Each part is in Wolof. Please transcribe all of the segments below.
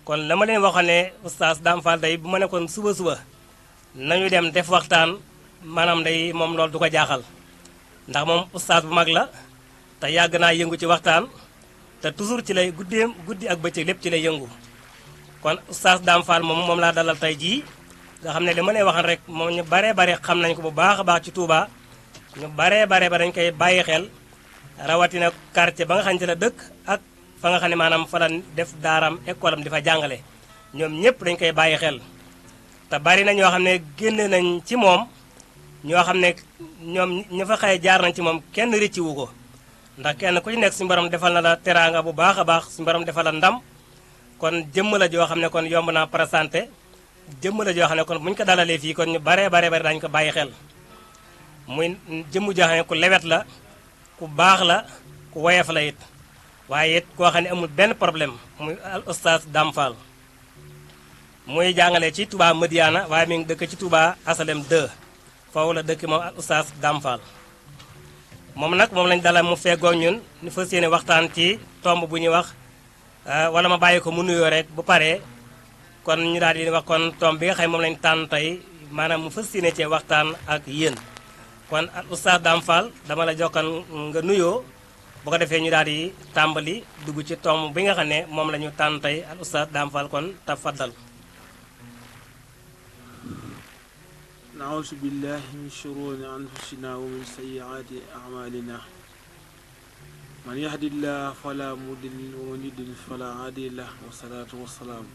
kon la ma leen waxoon ne oustaz Dame Fall day bu ma nekkoon suba nañu dem def waxtaan maanaam day moom loolu du ko jaaxal ndax moom oustaz bu mag la te yàgg naa yëngu ci waxtaan te toujours ci lay guddi ak bëccëg lépp ci lay yëngu kon oustaz Dame Fall moom laa dalal tey jii nga xam ne li ma lay waxoon rek moom ñu baree bare xam nañ ko bu baax a baax ci Touba ñu baree bare ba dañ koy bàyyi xel rawatina quartier ba nga xam ne la dëkk ak fa nga xam ne maanaam fa la def daaram école am di fa jàngale ñoom ñëpp dañ koy bàyyi xel te bari na ñoo xam ne génne nañ ci moom ñoo xam ne ñoom ñu fa xëy jaar nañ ci moom kenn rëcci wu ko ndax kenn ku ci nekk suñu borom defal na la teraanga bu baax a baax suñu borom defal la ndam kon jëmm la joo xam ne kon yomb naa présenté jëmm la joo xam ne kon bu ñu ko dalalee fii kon ñu baree bare dañu ko bàyyi xel muy jëmm joo xam ne ku lewet la ku baax la ku woyof la it waaye it koo xam ne amul benn problème muy al oustaz Dame Fall muy jàngale ci Touba Madiana waaye mi ngi dëkk ci Touba Asalem 2 foofu la dëkk moom al oustaz Dame Fall moom nag moom lañ dalal mu feggoo ñun ñu fas yéene waxtaan ci tomb bu ñuy wax wala ma bàyyi ko mu nuyoo rek bu paree kon ñu daal di wax kon tomb bi nga xam moom lañ tànn tey maanaam mu fas yéene cee waxtaan ak yéen kon al oustaz Dame Fall dama la jokkan nga nuyoo bu ko defee ñu daal di tàmbali dugg ci tomb bi nga xam ne moom la ñu tànn tey al oustaz Dame Fall kon tafaddal. نعوذ بالله من شرور أنفسنا ومن سيئات أعمالنا من يهد الله فلا مضل ومن يضلل فلا هادي له والصلاة والسلام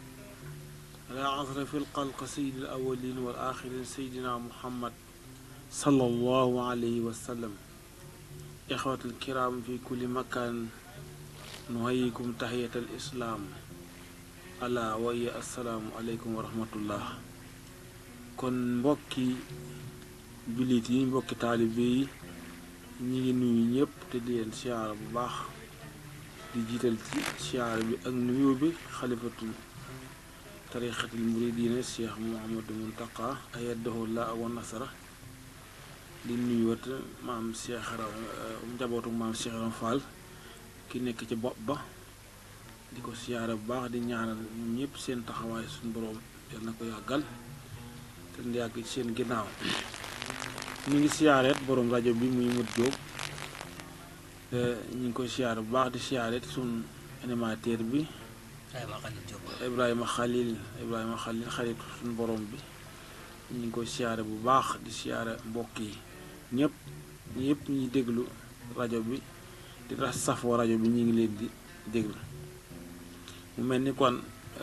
على أشرف الخلق سيد الأولين والآخرين سيدنا محمد صلى الله عليه وسلم إخوة الكرام في كل مكان نحييكم تحية الإسلام ألا وهي السلام عليكم ورحمة الله kon mbokki jullit yi mbokki taalibe yi ñi ngi nuyu ñëpp te di leen siyaara bu baax di jiital ci siyaara bi ak nuyu bi xalifatul tariqatul muridina Cheikh Mouhamadou Mountakha ayyadahu Allah wa nasara di nuyu wat maam Cheikh njabootu maam Cheikh Ibra Fall ki nekk ci bopp ba di ko siyaara bu baax di ñaanal ñoom ñëpp seen taxawaay suñu borom yal na ko yàggal te yàgg ci seen ginnaaw ñu ngi siyaareet borom rajo bi muy Mut Jóob ñu ngi koy siyaare bu baax di siyaareet suñ animateur bi Ibrahima Khalil xarit suñ borom bi ñu ngi koy siyaare bu baax di siyaare mbokk yi ñëpp ñuy déglu rajo bi di safoo rajo bi ñu ngi leen di déglu mu mel ni kon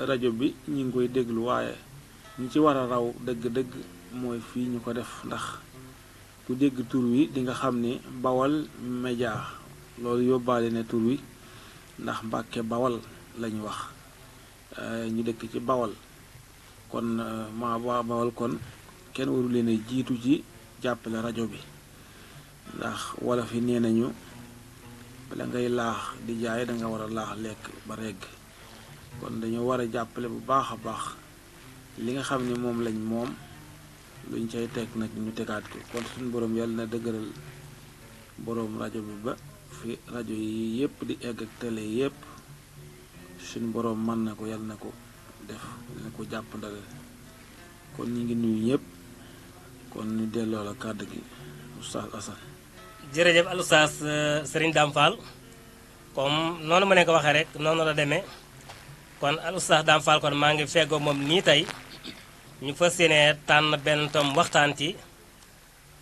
rajo bi ñu ngi koy déglu waaye ñi ci war a raw dëgg-dëgg mooy fii ñu ko def ndax ku dégg tur wi di nga xam ne Bawal Média loolu yóbbaale ne tur wi ndax Mbàkke Bawal lañu wax ñu dëkk ci Bawal kon waa Bawal kon kenn waru leen a jiitu ci jàppale rajo bi ndax wala fi nee nañu bala ngay laax di jaay danga war a laax lekk ba regg kon dañoo war a jàppale bu baax a baax li nga xam ne moom lañ moom luñ cay teg nag ñu tegaat ko kon suñu borom yàlla na dëgëral borom rajo bi ba fi rajo yi yépp di egg ak télé yépp suñu borom mën na ko yàlla na ko def na ko jàppandal kon ñi ngi nuyu ñëpp kon ñu delloo la kàddu gi oustaz Assane. jërëjëf al oustaz Serigne Dame Fall comme noonu ma leen ko waxee rek noonu la demee kon al oustaz Dame Fall kon maa ngi feggoo moom nii tey ñu fas yéene tànn benn tom waxtaan ci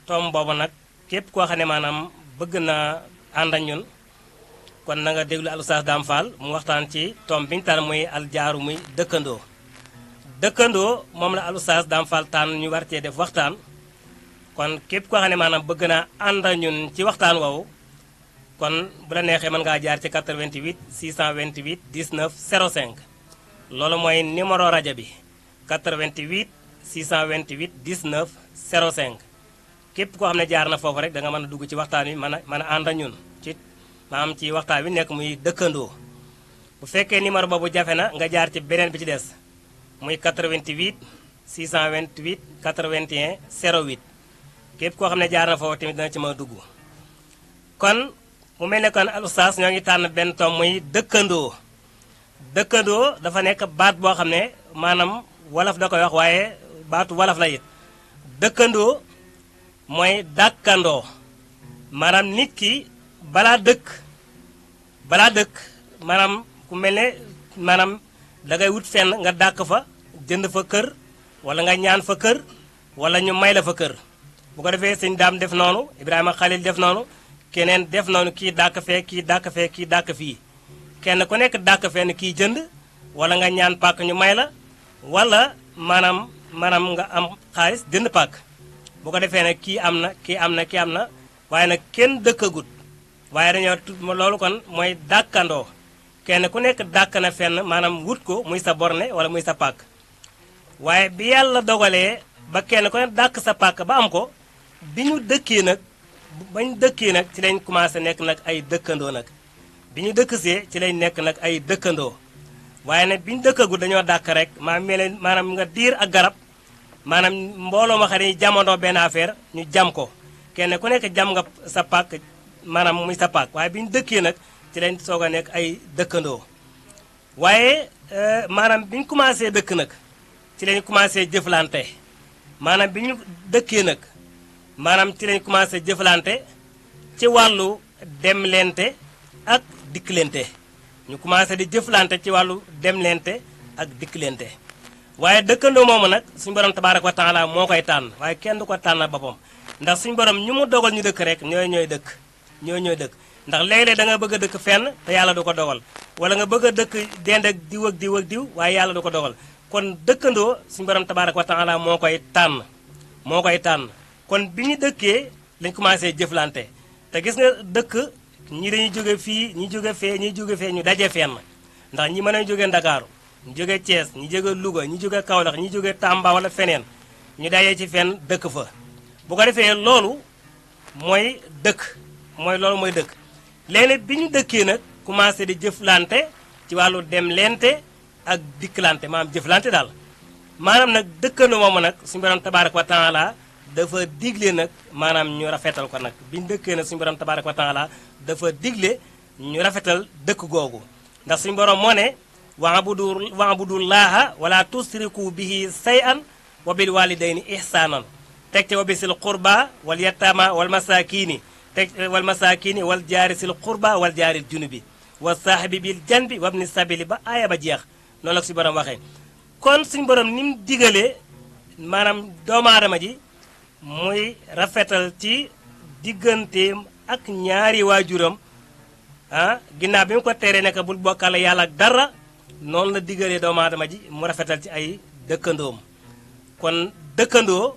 tom boobu nag képp koo xam ne maanaam bëgg na ànd ak ñun kon na nga déglu al oustaz Dame Fall mu waxtaan ci tom bi ñu tànn muy aljaaru muy dëkkandoo dëkkandoo moom la al oustaz Dame Fall tànn ñu war cee def waxtaan kon képp koo xam ne maanaam bëgg naa ànd ak ñun ci waxtaan woowu kon bu la neexee mën ngaa jaar ci 88 628 19 05 loolu mooy numéro rajo bi 88 628 19 05 képp koo xam ne jaar na foofu rek da nga mën a dugg ci waxtaan wi mën a ànd ak ñun ci maanaam ci waxtaan wi nekk muy dëkkandoo bu fekkee numéro boobu jafe na nga jaar ci beneen bi ci des muy 88 628 81 08 képp koo xam ne jaar na foofu tamit dana ci mën a dugg kon mu mel ne kon al oustaz ñoo ngi tànn benn tom muy dëkkandoo dëkkandoo dafa nekk baat boo xam ne maanaam wolof da koy wax waaye baatu wolof la it dëkkandoo mooy dàkkandoo maanaam nit ki balaa dëkk maanaam ku mel ne maanaam da ngay wut fenn nga dàkk fa jënd fa kër wala nga ñaan fa kër wala ñu may la fa kër bu ko defee sëñ daam def noonu Ibrahima Khalil def noonu keneen def noonu kii dàkk fee kii dàkk fee kii dàkk fii kenn ku nekk dàkk fenn kii jënd wala nga ñaan pàkk ñu may la wala maanaam nga am xaalis jënd pàkk bu ko defee nag kii am na kii am na kii am na waaye nag kenn dëkkagut waaye dañoo loolu kon mooy dàkkandoo kenn ku nekk dàkk na fenn maanaam wut ko muy sa borne wala muy sa pàkk waaye bi yàlla dogalee ba kenn ku nekk dàkk sa pàkk ba am ko bi ñu dëkkee nag bañ dëkkee nag ci lañ commencé nekk nag ay dëkkandoo nag bi ñu dëkksee ci lañ nekk nag ay dëkkandoo waaye nag bi ñu dëkkagut dañoo dàkk rek maanaam nga diir ak garab maanaam mbooloo ma xam ne jamandoo benn affaire ñu jam ko kenn ku nekk jam nga sa pàkk maanaam muy sa pàkk waaye bi ñu dëkkee nag ci lañ soog a nekk ay dëkkandoo waaye maanaam bi ñu commencé dëkk nag ci lañ commencé jëflante maanaam bi ñu dëkkee nag maanaam ci lañ commencé jëflante ci wàllu demlente ak dikklente ñu commencé di jëflante ci wàllu demlente ak dikklente waaye dëkkandoo moomu nag suñu borom tabaaraka wa taala moo koy tànn waaye kenn du ko tànn boppam ndax suñu borom ñu mu dogal ñu dëkk rek ñooy dëkk ndax léeg-léeg da nga bëgg a dëkk fenn te yàlla du ko dogal wala nga bëgg a dëkk dend ak diw ak diw ak diw waaye yàlla du ko dogal kon dëkkandoo suñu borom tabaaraka wa taala moo koy tànn kon bi ñu dëkkee lañ commencé jëflante te gis nga dëkk ñi dañuy jóge fii ñi jóge fee ñi jóge fee ñu daje fenn ndax ñi mën a jóge Ndakaaru ñu jóge Thiès ñu jóge Louga ñu jóge Kaolack ñu jóge Tamba wala feneen ñu dajee ci fenn dëkk fa bu ko defee loolu mooy dëkk léegi bi ñu dëkkee nag commencé di jëflante ci wàllu demlente ak dikklante maanaam jëflante daal maanaam nag dëkkandoo moomu nag suñu borom tabaaraka wa taala dafa digle nag maanaam ñu rafetal ko nag bi ñu dëkkee nag suñu borom tabaaraka wa taala dafa digle ñu rafetal dëkk googu ndax suñu borom moo ne wa'budullaaha wala tusriku bihi shay'an wa bil walidayni ihsaanan teg ca wa bisil qurba wal yataama wal masaakiini wal masaakiini wal jaari sil qurba wal jaaril junubi wa saahibi bil janbi wabni sabili ba aaya ba jeex noonu la suñu borom waxee kon suñu borom ni mu digalee maanaam doomu aadama ji muy rafetal ci digganteem ak ñaari waajuram ginnaaw bi mu ko teree nekk bul bokkale yàlla ak dara noonu la digalee doomu aadama ji mu rafetal ci ay dëkkandoom kon dëkkandoo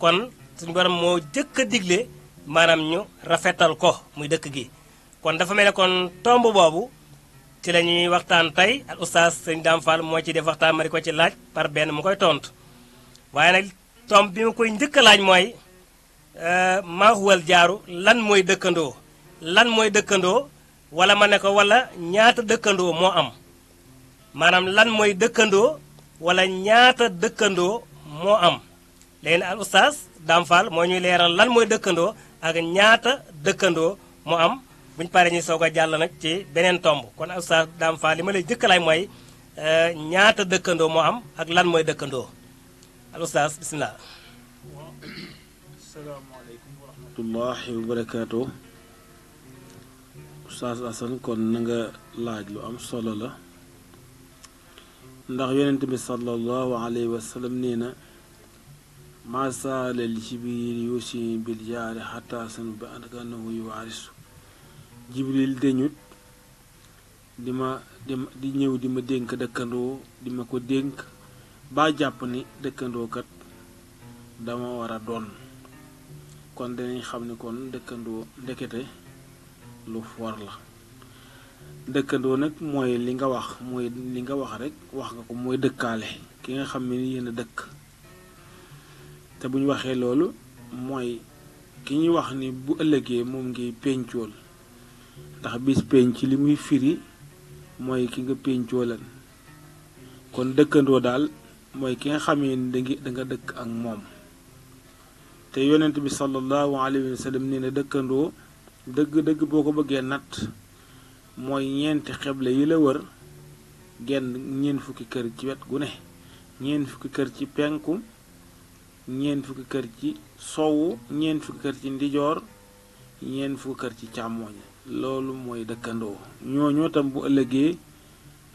kon suñu borom moo jëkk a digle maanaam ñu rafetal ko muy dëkk gi kon dafa mel ne kon tomb boobu ci la ñuy waxtaan tey al oustaz sëñ Dame Fall moo ci def waxtaan ma di ko ci laaj par benn mu koy tontu waaye nag tomb bi ma koy njëkk a laaj mooy maa huwal jaaru lan mooy dëkkandoo wala ma ne ko wala ñaata dëkkandoo moo am maanaam lan mooy dëkkandoo wala ñaata dëkkandoo moo am léegi al oustaz Dame Fall moo ñuy leeral lan mooy dëkkandoo ak ñaata dëkkandoo moo am bu ñu paree ñu soog a jàll nag ci beneen tomb kon al oustaz Dame Fall li ma lay jëkk laaj mooy ñaata dëkkandoo moo am ak lan mooy dëkkandoo al oustaz bisimilah. asalaamaaleykum wa rahmatullahi wa barakaatu. Oustaz Assane kon na nga laaj lu am solo la ndax yonent bi sallallahu alayhi wa sallam nee na maa saala li jibril yusi bil jaari xataa sanu bi annahu yuwaarisu jibril deñut di ñëw di ma dénk dëkkandoo di ma ko dénk ba jàpp ni dëkkandoo kat dama war a doon kon danañ xam ni kon dëkkandoo ndekete lu for la dëkkandoo nag mooy li nga wax rek wax nga ko mooy dëkkaale ki nga xam ne ni yéen a dëkk te bu ñu waxee loolu mooy ki ñuy wax ni bu ëllëgee moom ngi pencool ndax bis penc li muy firi mooy ki nga pencoolan kon dëkkandoo daal mooy ki nga xamee ni da nga dëkk ak moom te yonent bi sallallahu alayhi wa sallam nee na dëkkandoo dëgg-dëgg boo ko bëggee natt mooy ñeenti xeble yi la wër ñeent fukki kër ci wet gu ne ñeent fukki kër ci penku ñeent fukki kër ci sowu ñeent fukki kër ci ndijoor ñeent fukki kër ci càmmooñ loolu mooy dëkkandoo ñooñu tam bu ëllëgee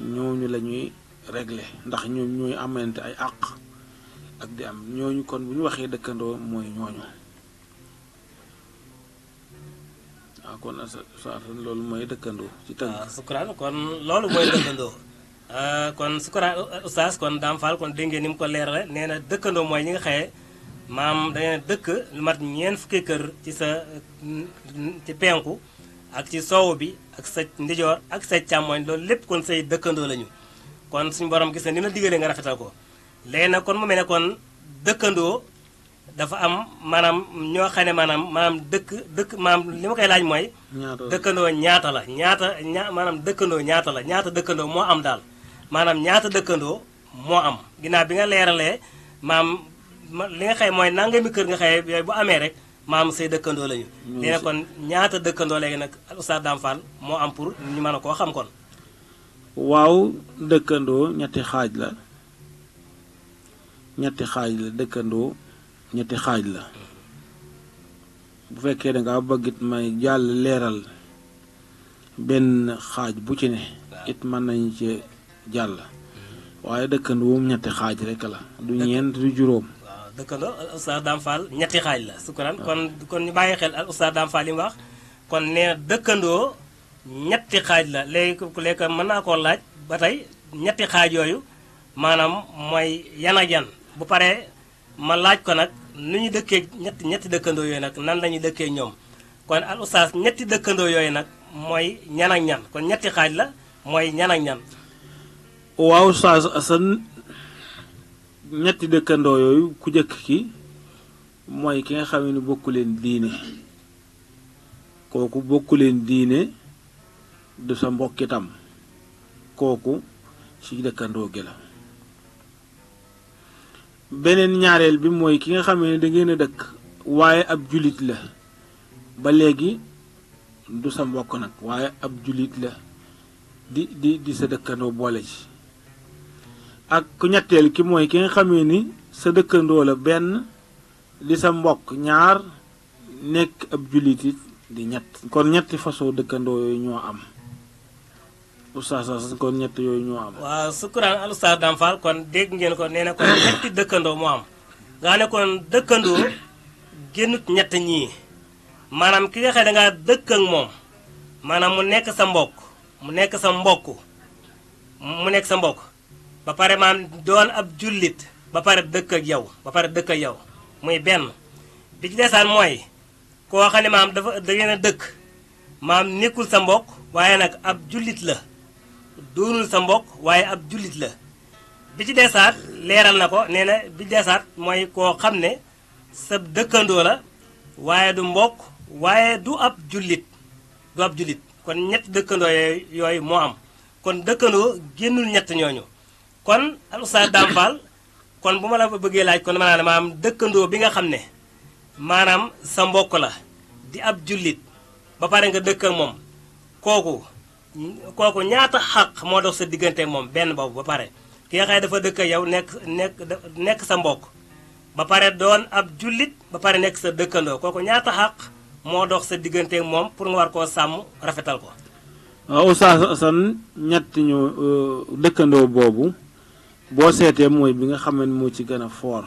ñooñu la ñuy régler ndax ñoom ñooy amante ay àq ak di am ñooñu kon bu ñu waxee dëkkandoo mooy ñooñu waaw kon loolu mooy dëkkandoo ci tënk. waaw sukuraan kon loolu mooy dëkkandoo kon sukuraan oustaz kon Dame Fall kon dégg ngeen ni mu ko leerale nee na dëkkandoo mooy ñi nga xaye maam dangeen dëkk lu mat ñeent fukki kër ci sa ci penku ak ci soowu bi ak sa ndijoor ak sa càmmooñ loolu lépp kon say dëkkandoo lañu kon suñu borom gis na ni la digalee nga rafetal ko léegi nag kon mu mel ne kon dëkkandoo dafa am maanaam ñoo xam ne maanaam dëkk maanaam li ma koy laaj mooy dëkkandoo ñaata la maanaam dëkkandoo ñaata la ñaata dëkkandoo moo am daal maanaam ñaata dëkkandoo moo am ginnaaw bi nga leeralee maam li nga xëy mooy nangami kër nga xëy yooyu bu amee rek maam say dëkkandoo lañu léegi kon ñaata dëkkandoo léegi nag Oustaz Dame Fall moo am pour ñu mën a koo xam kon waaw dëkkandoo ñetti xaaj la dëkkandoo ñetti xaaj la bu fekkee da nga bëggit may jàll leeral benn xaaj bu ci ne it mën nañu ci jàll waaye dëkkandoo moom ñetti xaaj rek la du ñeent du juróom waaw dëkkandoo Oustaz Dame Fall ñetti xaaj la sukkuraan kon ñu bàyyi xel al Oustaz Dame Fall li mu wax kon nee na dëkkandoo ñetti xaaj la léegi mën naa koo laaj ba tey ñetti xaaj yooyu maanaam mooy yan ak yan bu paree ma laaj ko nag nu ñu dëkkee ñetti dëkkandoo yooyu nag nan la ñuy dëkkee ñoom kon al oustaz ñetti dëkkandoo yooyu nag mooy ñan ak ñan kon ñetti xaaj la mooy ñan ak ñan. waaw Oustaz Assane ñetti dëkkandoo yooyu ku jëkk ki mooy ki nga xam ne bokku leen diine kooku bokku leen diine du sa mbokkitam kooku ci dëkkandoo gi la. beneen ñaareel bi mooy ki nga xam ne da ngeen a dëkk waaye ab julit la ba léegi du sa mbokk nag waaye ab julit la di sa dëkkandoo boole ci ak ku ñetteel ki mooy ki nga xamee ni sa dëkkandoo la benn di sa mbokk ñaar nekk ab julit it di ñett kon ñetti façon dëkkandoo yooyu ñoo am Oustaz kon ñett yooyu ñoo am. waaw sukkuraan al Oustaz Dame Fall kon dégg ngeen ko nee na kon ñetti dëkkandoo moo am nga ne kon dëkkandoo génnut ñett ñii maanaam ki nga xam ne dangaa dëkk ak moom maanaam mu nekk sa mbokk mu nekk sa mbokk ba pare maanaam doon ab jullit ba pare dëkk ak yow muy benn bi ci desaan mooy koo xam ne maam dafa da ngeen a dëkk maam nekkul sa mbokk waaye nag ab jullit la doonul sa mbokk waaye ab jullit la bi ci desaat leeral na ko nee na bi ci desaat mooy koo xam ne sa dëkkandoo la waaye du mbokk waaye du ab jullit kon ñett dëkkandoo yooyu moo am kon dëkkandoo génnul ñett ñooñu kon al Oustaz Dame Fall kon bu ma la bëggee laaj kon maanaam maanaam dëkkandoo bi nga xam ne maanaam sa mbokk la di ab jullit ba pare nga dëkk ak moom kooku ñaata xaq moo dox sa diggante ak moom benn boobu ba pare ki nga xam ne dafa dëkk ak yow nekk sa mbokk ba pare doon ab jullit ba pare nekk sa dëkkandoo kooku ñaata xaq moo dox sa diggante ak moom pour nga war koo sàmm rafetal ko. waaw Oustaz Assane ñett ñu dëkkandoo boobu boo seetee mooy bi nga xam ne moo ci gën a foor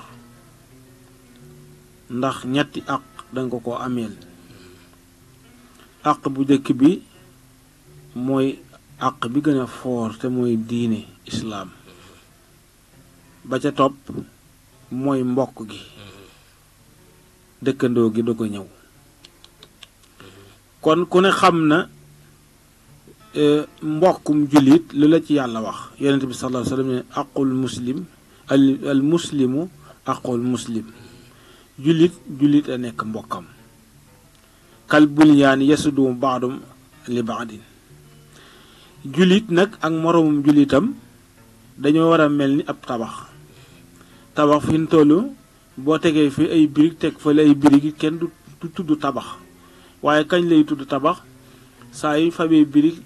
ndax ñetti àq danga ko ameel àq bu njëkk bi mooy àq bi gën a foor te mooy diine islaam ba ca topp mooy mbokk gi dëkkandoo gi da ko ñëw kon ku ne xam na mbokkum jullit lu la ci yàlla wax yonent bi sallallahu alayhi wa sallam ne aqul muslim al muslimu aqul muslim jullit a nekk mbokkam kal bunyaan yasudu baadum li baadin jullit nag ak moroomum jullitam dañoo war a mel ni ab tabax fi ñu toll boo tegee fi ay birig teg fa la ay birig kenn du tudd tabax waaye kañ lay tudd tabax saa yu fabee birig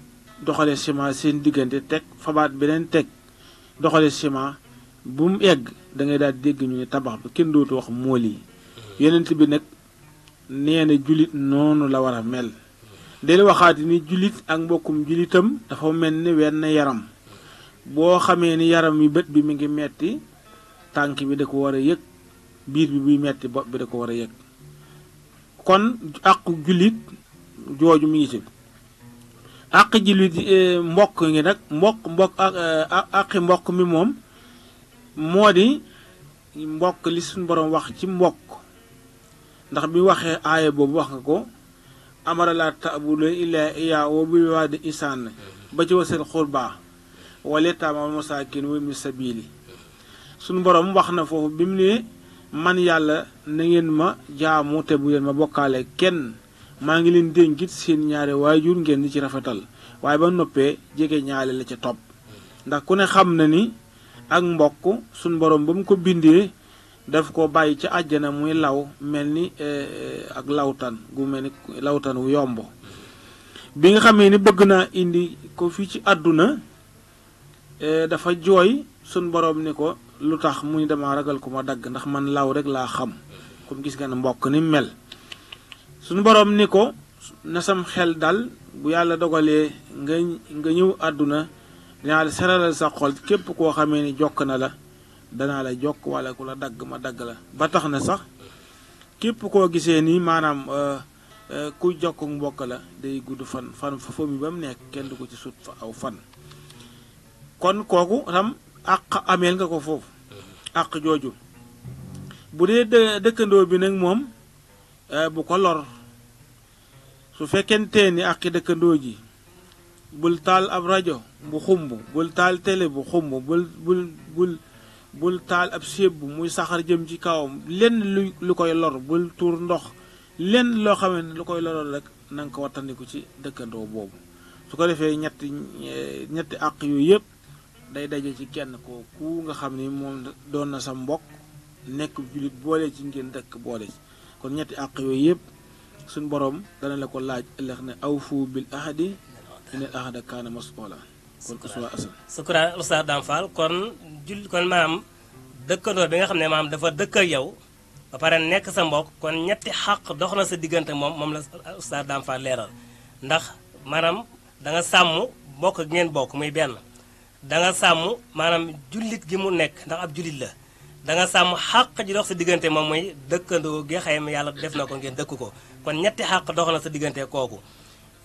doxale ciment seen diggante teg fabaat beneen teg doxale ciment bu mu egg da ngay daal dégg ñu ne tabax bi kenn dootu wax mool yi yonent bi nag nee na jullit noonu la war a mel del waxaati ni jullit ak mbokkum jullitam dafa mel ni wenn yaram boo xamee ni yaram wi bët bi mi ngi metti tànk bi da ko war a yëg biir bi buy metti bopp bi da ko war a yëg kon àqu jullit jooju mi ngi ci àq jullit mbokk ngi nag mbokk àqi mbokk mi moom moo di mbokk li suñu boroom wax ci mbokk ndax bi waxee aaya boobu wax nga ko amara laa ta'budu illaa iyyaahu wa bil waalidayni ihsaanan ba ci wasil xurbaa wal yataama wal masaakiin wa ibni sabiili suñu boroom wax na foofu bi mu ne man yàlla na ngeen ma jaamu te bu leen ma bokkaale kenn maa ngi leen dénkit seen ñaari waajur ngeen di ci rafetal waaye ba noppee jege ñaale la ca topp ndax ku ne xam na ni ak mbokk suñ boroom ba mu ko bindee daf ko bàyyi ci àjjana muy law mel ni ak lawtan gu mel ni lawtan wu yomb bi nga xamee ni bëgg naa indi ko fii ci àdduna dafa jooy suñ boroom ni ko lu tax mu ni dama ragal ku ma dagg ndax man law rek laa xam comme gis nga ne mbokk ni mel suñu boroom ni ko na sam xel dal bu yàlla dogalee nga ñëw àdduna dinaa la seralal sa xol képp koo xamee ni jokk na la danaa la jokk wala ku la dagg ma dagg la ba tax na sax képp koo gisee ni maanaam ku jokk mbokk la day gudd fan fa mi ba mu nekk kenn du ko ci sut fa aw fan kon kooku tam àq ameel nga ko foofu àq jooju bu dee dëkkandoo bi nag moom bu ko lor su fekkente ni àqi dëkkandoo ji bul taal ab rajo bu xumb bul taal télé bu xumb bul taal ab séeb bu muy saxar jëm ci kawam lenn lu koy lor bul tuur ndox lenn loo xam ne lu koy loroon rek na nga ko wattandiku ci dëkkandoo boobu su ko defee ñetti àq yooyu yëpp day daje ci kenn ko ku nga xam ni moom doon na sa mbokk nekk jullit boole ci ngeen dëkk boole ci kon ñetti àq yooyu yëpp suñ boroom dana la ko laaj ëllëg ne awfu bil ahdi inal ahda kaana mas'uula kon uswa asan sukkuraan Oustaz Dame Fall kon maanaam dëkkandoo bi nga xam ne maanaam dafa dëkk ak yow ba pare nekk sa mbokk kon ñetti xàq dox na sa diggante moom la Oustaz Dame Fall leeral ndax maanaam da nga sàmm mbokk gi ngeen bokk muy benn da nga sàmm maanaam jullit gi mu nekk ndax ab jullit la da nga sàmm xàq ji dox sa diggante moom muy dëkkandoo gi xëy na yàlla def na ko ngeen dëkk ko kon ñetti xàq dox na sa diggante kooku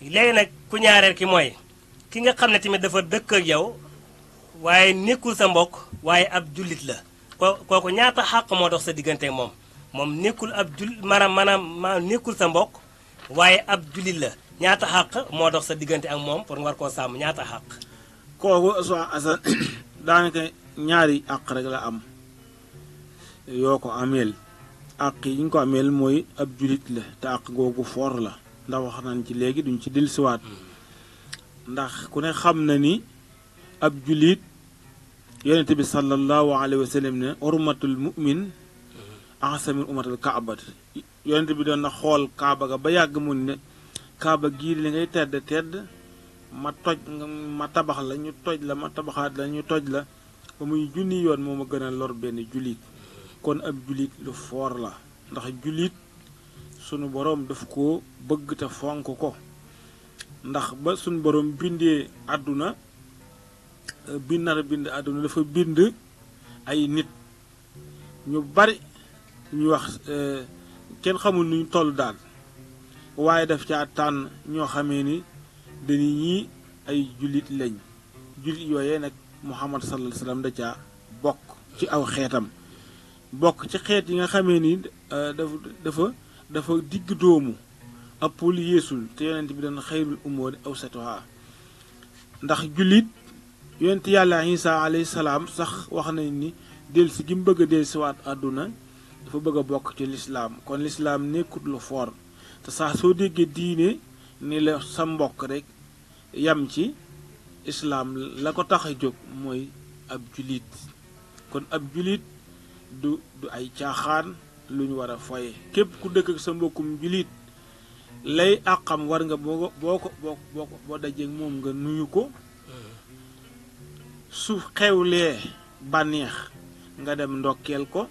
léegi nag ku ñaareel ki mooy ki nga xam ne tamit dafa dëkk ak yow waaye nekkul sa mbokk waaye ab jullit la kooku ñaata xàq moo dox sa diggante moom nekkul ab maanaam nekkul sa mbokk waaye ab jullit la ñaata xàq moo dox sa diggante ak moom pour nga war koo sàmm ñaata xàq kooku soo asan daanaka ñaari àq rek la am yoo ko ameel àq yi ñu ko ameel mooy ab jullit la te àq googu foor la ndax wax nañ ci léegi duñ ci dellusiwaat ndax ku ne xam na ni ab jullit yonente bi sallallahu alayhi wa sallam ne urmatul mu'min ahsamin umatul kaabat yonente bi doon na xool kaaba ga ba yàgg mun ne kaaba gii li ngay tedd ma tabax la ñu toj la ma tabaxaat la ñu toj la ba muy junni yoon moo ma gën a lor benn jullit kon ab jullit lu foor la ndax jullit sunu boroom daf ko bëgg te fonk ko ndax ba sunu boroom bindee àdduna bind àdduna dafa bind ay nit ñu bari ñu wax kenn xamul nuñ toll daal waaye daf caa tànn ñoo xamee ni dañuy ñii ay jullit lañ jullit yooyee nag Muhammad sallallahu alayhi wasallam da caa bokk ci aw xeetam bokk ci xeet yi nga xamee ni dafa digg doomu appul yeesul te yonent bi doon xayrul umuri awsatuha ndax jullit yonent yàlla Isa alayhi salaam sax wax nañ ni delsi gi mu bëgg a delsiwaat àdduna dafa bëgg a bokk ci lislaam kon lislaam nekkut lu foor te sax soo déggee diine ni la sa mbokk rek yam ci islaam la ko tax a jóg mooy ab jullit kon ab jullit du ay caaxaan lu ñu war a foye képp ku dëkk ak sa mbokkum jullit lay àqam war nga boo dajee moom nga nuyu ko su xewlee bànneex nga dem ndokkeel ko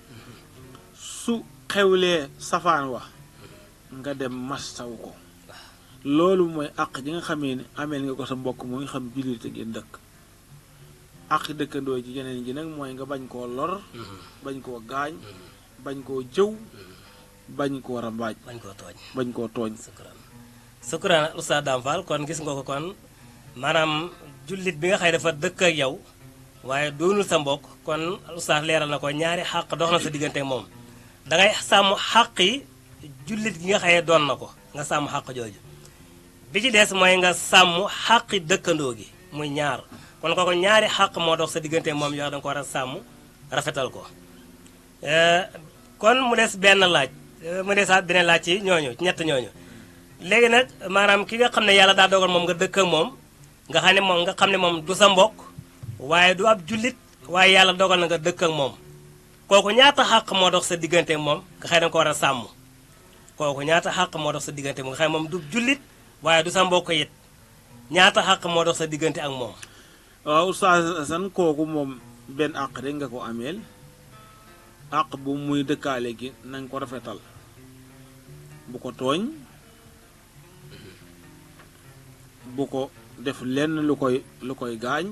su xewlee safaan wa nga dem mastaw ko loolu mooy àq ji nga xamee ne ameel nga ko sa mbokk moo ngi xam jullit te ngeen dëkk àq dëkkandoo ji yeneen ji nag mooy nga bañ koo lor bañ koo gaañ bañ koo jëw bañ koo rambaaj bañ koo tooñ sukkuraan Oustaz Dame Fall kon gis nga ko kon maanaam jullit bi nga xëy dafa dëkk ak yow waaye doonul sa mbokk kon Oustaz leeral na ko ñaari xàq dox na sa diggante moom dangay sàmm xàq yi jullit gi nga xëyee doon na ko nga sàmm xàq jooju bi ci des mooy nga sàmm xàqi dëkkandoo gi muy ñaar kon kooku ñaari xàq moo dox sa diggante moom yoo danga ko war a sàmm rafetal ko kon mu des benn laaj mu desaat beneen laaj ci ñooñu ñett ñooñu léegi nag maanaam ki nga xam ne yàlla daa dogal moom nga dëkk ak moom nga xam ne moom du sa mbokk waaye du ab jullit waaye yàlla dogal na nga dëkk ak moom kooku ñaata xàq moo dox sa diggante moom nga xëy danga ko war a sàmm kooku ñaata xàq moo dox sa diggante moom nga xëy moom du jullit waaye du sa mbokk it ñaata xàq moo dox sa diggante ak moom. waaw Oustaz Assane kooku moom benn àq rek nga ko ameel àq bu muy dëkkaale gi na nga ko rafetal bu ko tooñ bu ko def lenn lu koy gaañ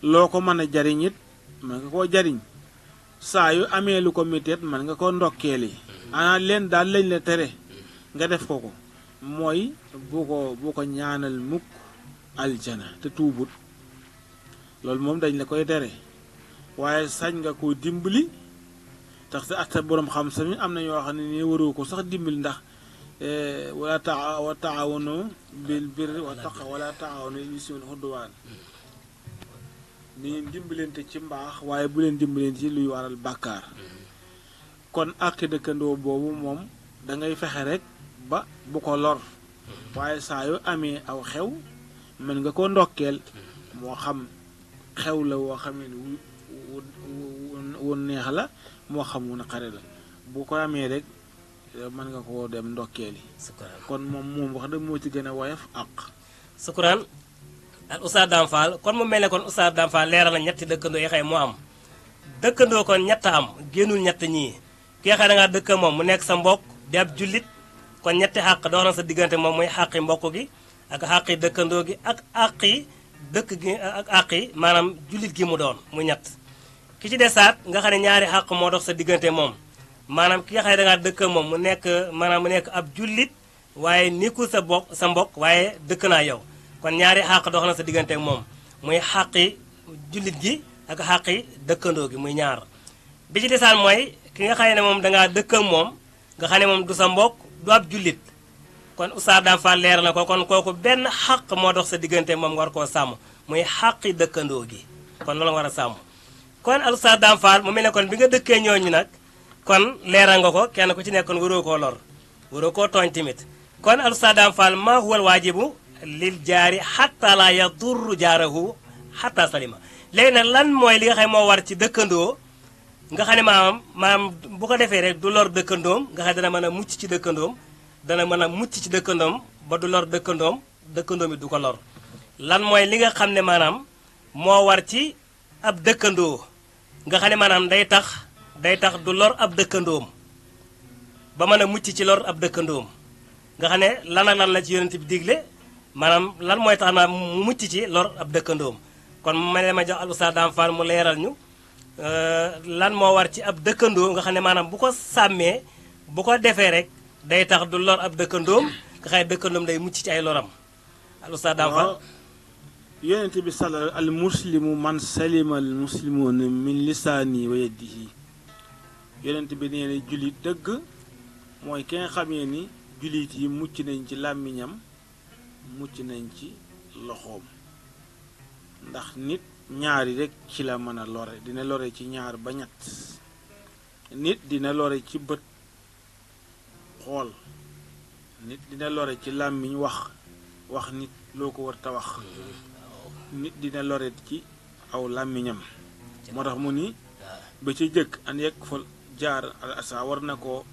loo ko mën a jariñ it mën nga koo jariñ saa yu amee lu ko mitet mën nga ko ndokkeeli ana leen daal lañ la tere nga def ko mooy bu ko ñaanal mukk aljana te tuubut loolu moom dañ la koy tere waaye sañ nga koo dimbali tax sa atta boroom xam sami am na ñoo xam ne ni waroo ko sax dimbali ndax wala taawanu bil birri wa taqwa wala taawanu bil ismi wal udwaan ni ngeen dimbalante ci mbaax waaye bu leen dimbalante ci luy waral bàkkaar kon àq dëkkandoo boobu moom dangay fexe rek ba bu ko lor waaye saa yu amee aw xew mën nga ko ndokkeel moo xam xew la woo xam ne wu neex la moo xam wu naqare la bu ko amee rek mën nga koo dem ndokkeeli kon moom wax dëgg moo ci gën a woyof àq sukuraan ak Oustaz Dame Fall kon mu mel ne kon Oustaz Dame Fall leeral na ñetti dëkkandoo yi xëy moo am dëkkandoo kon ñett am génnul ñett ñii ki nga xam ne dangaa dëkk moom mu nekk sa mbokk di ab jullit kon ñetti xàq dox na sa diggante moom muy xàqi mbokk gi ak xàqi dëkkandoo gi ak àqi dëkk gi ak àqi maanaam jullit gi mu doon mu ñett ki ci desaat nga xam ne ñaari xàq moo dox sa diggante moom maanaam ki nga xam ne dangaa dëkk moom mu nekk ab jullit waaye nekkul sa mbokk waaye dëkk naa yow kon ñaari xàq dox na sa diggante ak moom muy xàqi jullit gi ak xàqi dëkkandoo gi muy ñaar bi ci desaan mooy ki nga xam ne moom dangaa dëkk ak moom nga xam ne moom du sa mbokk du ab jullit kon Oustaz Dame Fall leer na ko kon kooku benn xàq moo dox sa diggante moom nga war koo sàmm muy xàqi dëkkandoo gi kon loolu nga war a sàmm kon Oustaz Dame Fall mu mel ne kon bi nga dëkkee ñooñu nag kon leeral nga ko kenn ku ci nekkoon waroo koo lor waroo koo tooñ tamit kon Oustaz Dame Fall maa huwal waajibu lil jaari xatta la yadurru jaarahu xatta salima léegi nag lan mooy li nga xam moo war ci dëkkandoo nga xam ne maanaam bu ko defee rek du lor dëkkandoom nga xam ne dana mën a mucc ci dëkkandoom dana mën a mucc ci dëkkandoom ba du lor dëkkandoom yi du ko lor lan mooy li nga xam ne maanaam moo war ci ab dëkkandoo nga xam ne maanaam day tax du lor ab dëkkandoom ba mën a mucc ci lor ab dëkkandoom nga xam ne lan ak lan la ci yonent bi digle maanaam lan mooy tax na mu mucc ci lor ab dëkkandoom kon ma ne ma jox al Oustaz Dame Fall mu leeral ñu lan moo war ci ab dëkkandoo nga xam ne maanaam bu ko sàmmee bu ko defee rek day tax du lor ab dëkkandoom nga xam ne dëkkandoom day mucc ci ay loram al Oustaz Dame Fall yonent bi sala al muslimu man salima al muslimuuna min lisaani wa yadihi yonent bi nee na jullit dëgg mooy ki nga xamee ni jullit yi mucc nañ ci làmmiñam mucc nañ ci loxoom ndax nit ñaari rek ci la mën a lore dina lore ci ñaar ba ñett nit dina lore ci bët xool nit dina lore ci làmmiñ wax nit loo ko war ta wax nit dina lore ci aw làmmiñam moo tax mu ni ba ci jëkk an yekk fa jaar al asa war na ko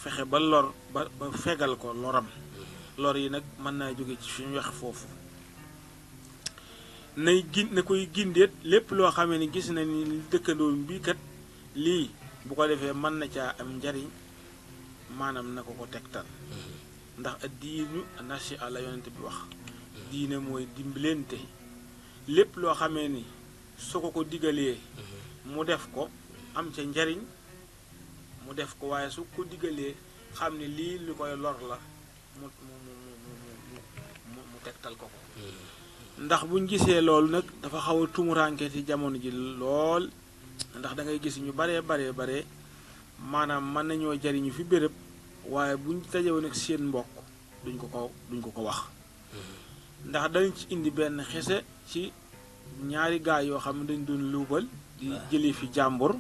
fexe ba lor ba fegal ko loram lor yi nag mën naa jóge ci fi ñu wax foofu na koy gindeet lépp loo xamee ni gis na ni dëkkandoo bii kat lii bu ko defee mën na caa am njariñ maanaam na ko tegtal ndax ak diinu nasi àlla yonent bi wax diine mooy dimbalante lépp loo xamee ni su ko digalee mu def ko am ca njariñ mu def ko waaye su ko digalee xam ne lii lu koy lor la mu tegtal ko ndax buñ gisee loolu nag dafa xaw a tumuraanke ci jamono ji lool ndax da ngay gis ñu bare maanaam mën nañoo jariñu fi béréb waaye buñ tajewoon ak seen mbokk duñ ko wax ndax dañ ci indi benn xese ci ñaari gaay yoo xam ne dañ doon luubal di jëlee fi jàmbur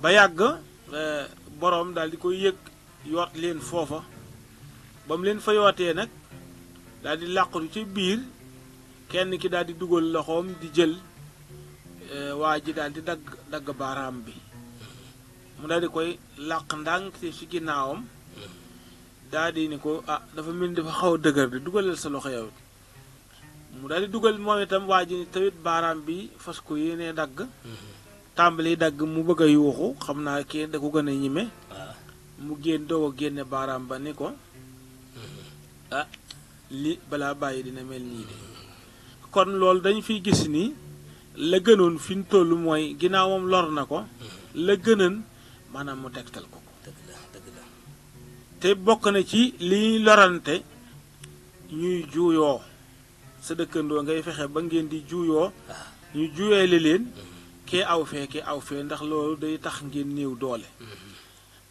ba yàgg boroom daal di koy yëg yoot leen foofa ba mu leen fa yootee nag daal di làqatu ci biir kenn ki daal di dugal loxoom di jël waa ji daal di dagg baaraam bi mu daal di koy làq ndànk ci ginnaawam daal di ni ko dafa mel ni dafa xaw a dëgër di dugalal sa loxo yow mu daal di dugal moom itam waa ji tamit baaraam bi fas ko yéenee dagg tàmbali dagg mu bëgg a yuuxu xam naa kii da ko gën a ñime mu doog a génne baaraam ba ni ko li balaa bàyyi dina mel nii de kon loolu dañ fiy gis ni la gënoon fi ñu toll mooy ginnaaw moom lor na ko la gënoon maanaam mu tegtal ko te bokk na ci liy lorante ñuy juuyoo sa dëkkandoo ngay fexe ba ngeen di juuyoo ñu juyeele leen kee aw fee ndax loolu day tax ngeen néew doole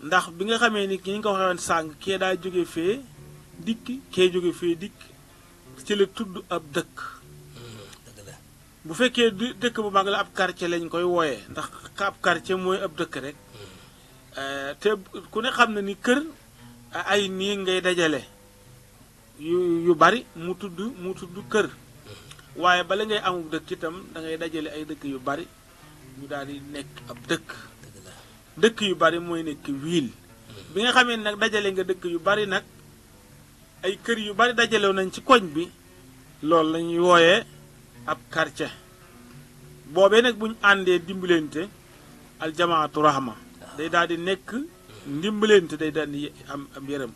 ndax bi nga xamee ni ki ñu ko waxee sàng kee daa jóge fee dikk kee jóge fee dikk ci la tudd ab dëkk bu fekkee dëkk bu mag la ab quartier lañ koy wooyee ndax ab quartier mooy ab dëkk rek te ku ne xam na ni kër ay nii ngay dajale yu bari mu tudd kër waaye bala ngay amul dëkk itam da ngay dajale ay dëkk yu bari ñu daal di nekk ab dëkk yu bari mooy nekk ville bi nga xamee nag dajale nga dëkk yu bari nag ay kër yu bari dajalew nañ ci koñ bi loolu lañuy wooyee ab quartier boobee nag buñ àndee dimbalante aljamaatu rahma day daal di nekk ndimbalante day daal di am yërëm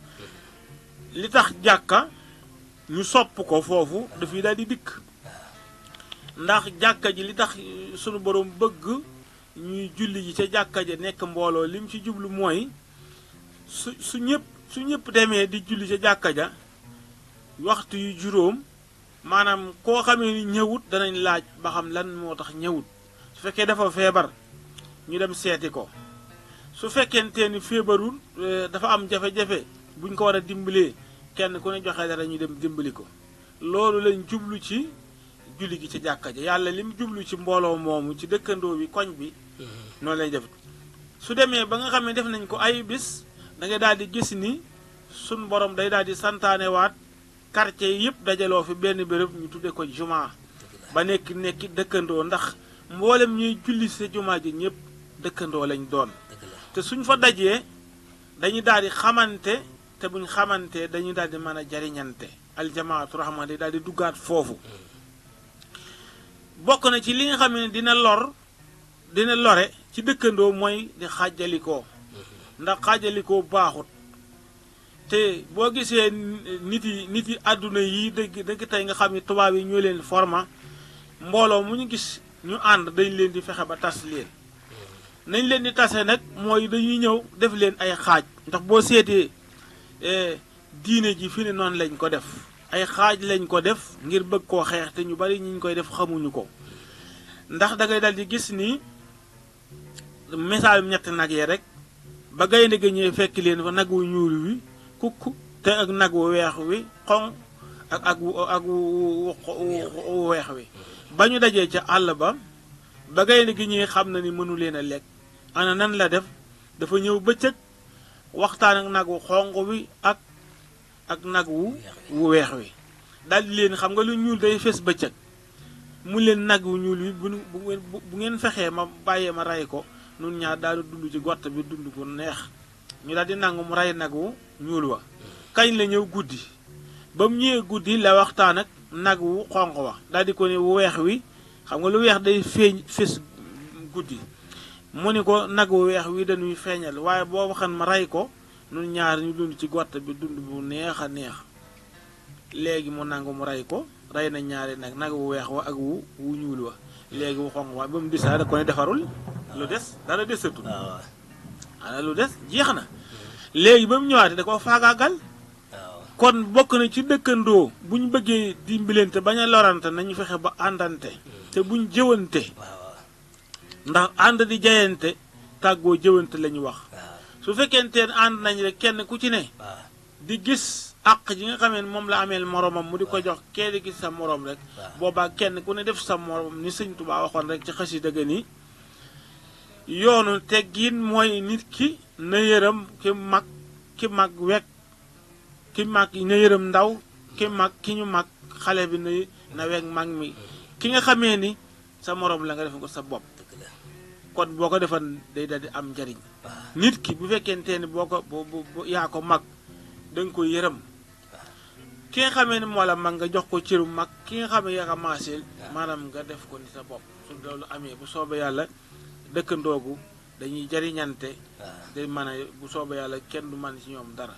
li tax jàkka ñu sopp ko foofu dafay daal di dikk ndax jàkka ji li tax sunu borom bëgg ñuy julli ji ca jàkka ja nekk mbooloo lim ci jublu mooy su ñëpp demee di julli ca jàkka ja waxtu yu juróom maanaam koo xamee ni ñëwut danañ laaj ba xam lan moo tax ñëwut su fekkee dafa feebar ñu dem seeti ko su fekkente ni feebarul dafa am jafe-jafe buñ ko war a dimbalee kenn ku ne joxe dara ñu dem dimbali ko loolu lañ jublu ci julli gi ci jàkka ja yàlla lim jublu ci mbooloo moomu ci dëkkandoo bi koñ bi noonu lay def su demee ba nga xam ne def nañ ko ay bis da ngay daal di gis ni sun borom day daal di santaanewaat quartier yëpp dajaloo fi benn béréb ñu tudde ko jumaa ba nekki dëkkandoo ndax mboolem ñuy julli sa jumaa ji ñëpp dëkkandoo lañ doon te suñ fa dajee dañuy daal di xamante te buñ xamante dañuy daal di mën a jariñante aljamaatu rahma day daal di duggaat foofu bokk na ci li nga xam ne dina lore ci dëkkandoo mooy di xaajalikoo ndax xaajalikoo baaxut te boo gisee nit yi àdduna yi dëgg tey nga xam ne tubaab yi ñoo leen forma mbooloo mu ñu gis ñu ànd dañ leen di fexe ba tas leen nañ leen di tase nag mooy dañuy ñëw def leen ay xaaj ndax boo seetee diine ji fi ne noonu lañ ko def ay xaaj lañ ko def ngir bëgg koo xeex te ñu bari ñu koy def xamuñu ko ndax da ngay dal di gis ni misaal ñetti nag yi rek ba gaynde ga ñëwee fekk leen fa nag wu ñuul wi kukk te ak nag wu weex wi xon ak wu weex wi ba ñu dajee ca àll ba gaynde gi ñëwee xam na ni mënu leen a lekk ana nan la def dafa ñëw bëccëg waxtaan ak nag wu xonq wi ak nag wu weex wi daldi leen xam nga lu ñuul day fes bëccëg mu leen nag wu ñuul wi bu ngeen fexee ma bàyyee ma rey ko nun ñaar daal dund ci gott bi dund ko neex ñu daal di nangu mu rey nag wu ñuul wa kañ la ñëw guddi ba mu ñëwee guddi la waxtaan ak nag wu xonq wa daal di ko ne wu weex wi xam nga lu weex day feeñ fis guddi mu ni ko nag wu weex wi dañuy feeñal waaye boo waxan ma rey ko nun ñaar ñu dund ci gott bi dund bu neex a neex léegi mu nangu mu rey ko rey na ñaari nag wu weex wa ak wu ñuul wa léegi wu xonq wa ba mu disaa da ko ne defarul lu des dara desatul ana lu des jeex na léegi ba mu ñëwaatee da ko faagaagal kon bokk na ci dëkkandoo bu ñu bëggee dimbalante bañ a lorante nañu fexe ba àndante te buñ jëwante ndax ànd di jayante tàggoo jëwante la ñu wax su fekkeenteen ànd nañ rek kenn ku ci ne di gis àq ji nga xamee ne moom la ameel moromam mu di ko jox kee di gis sa morom rek boobaa kenn ku ne def sa morom ni Sëñ Tuubaa waxoon rek ci xasida ga ni yoonu teggin mooy nit ki na yërëm ki mag wekk ki mag na yërëm ndaw ki ñu mag xale bi na wekk mag mi ki nga xamee ni sa morom la nga def ko sa bopp kon boo ko defan day daldi am njariñ nit ki bu fekkente ni boo ko yaa ko mag danga ko yërëm ki nga xamee ni moo la mag nga jox ko cëru mag ki nga xamee yaa ko maaseel maanaam nga def ko ni sa bopp su loolu amee bu soobee yàlla dëkkandoogu dañuy jariñante day mën a bu soobee yàlla kenn du man ci ñoom dara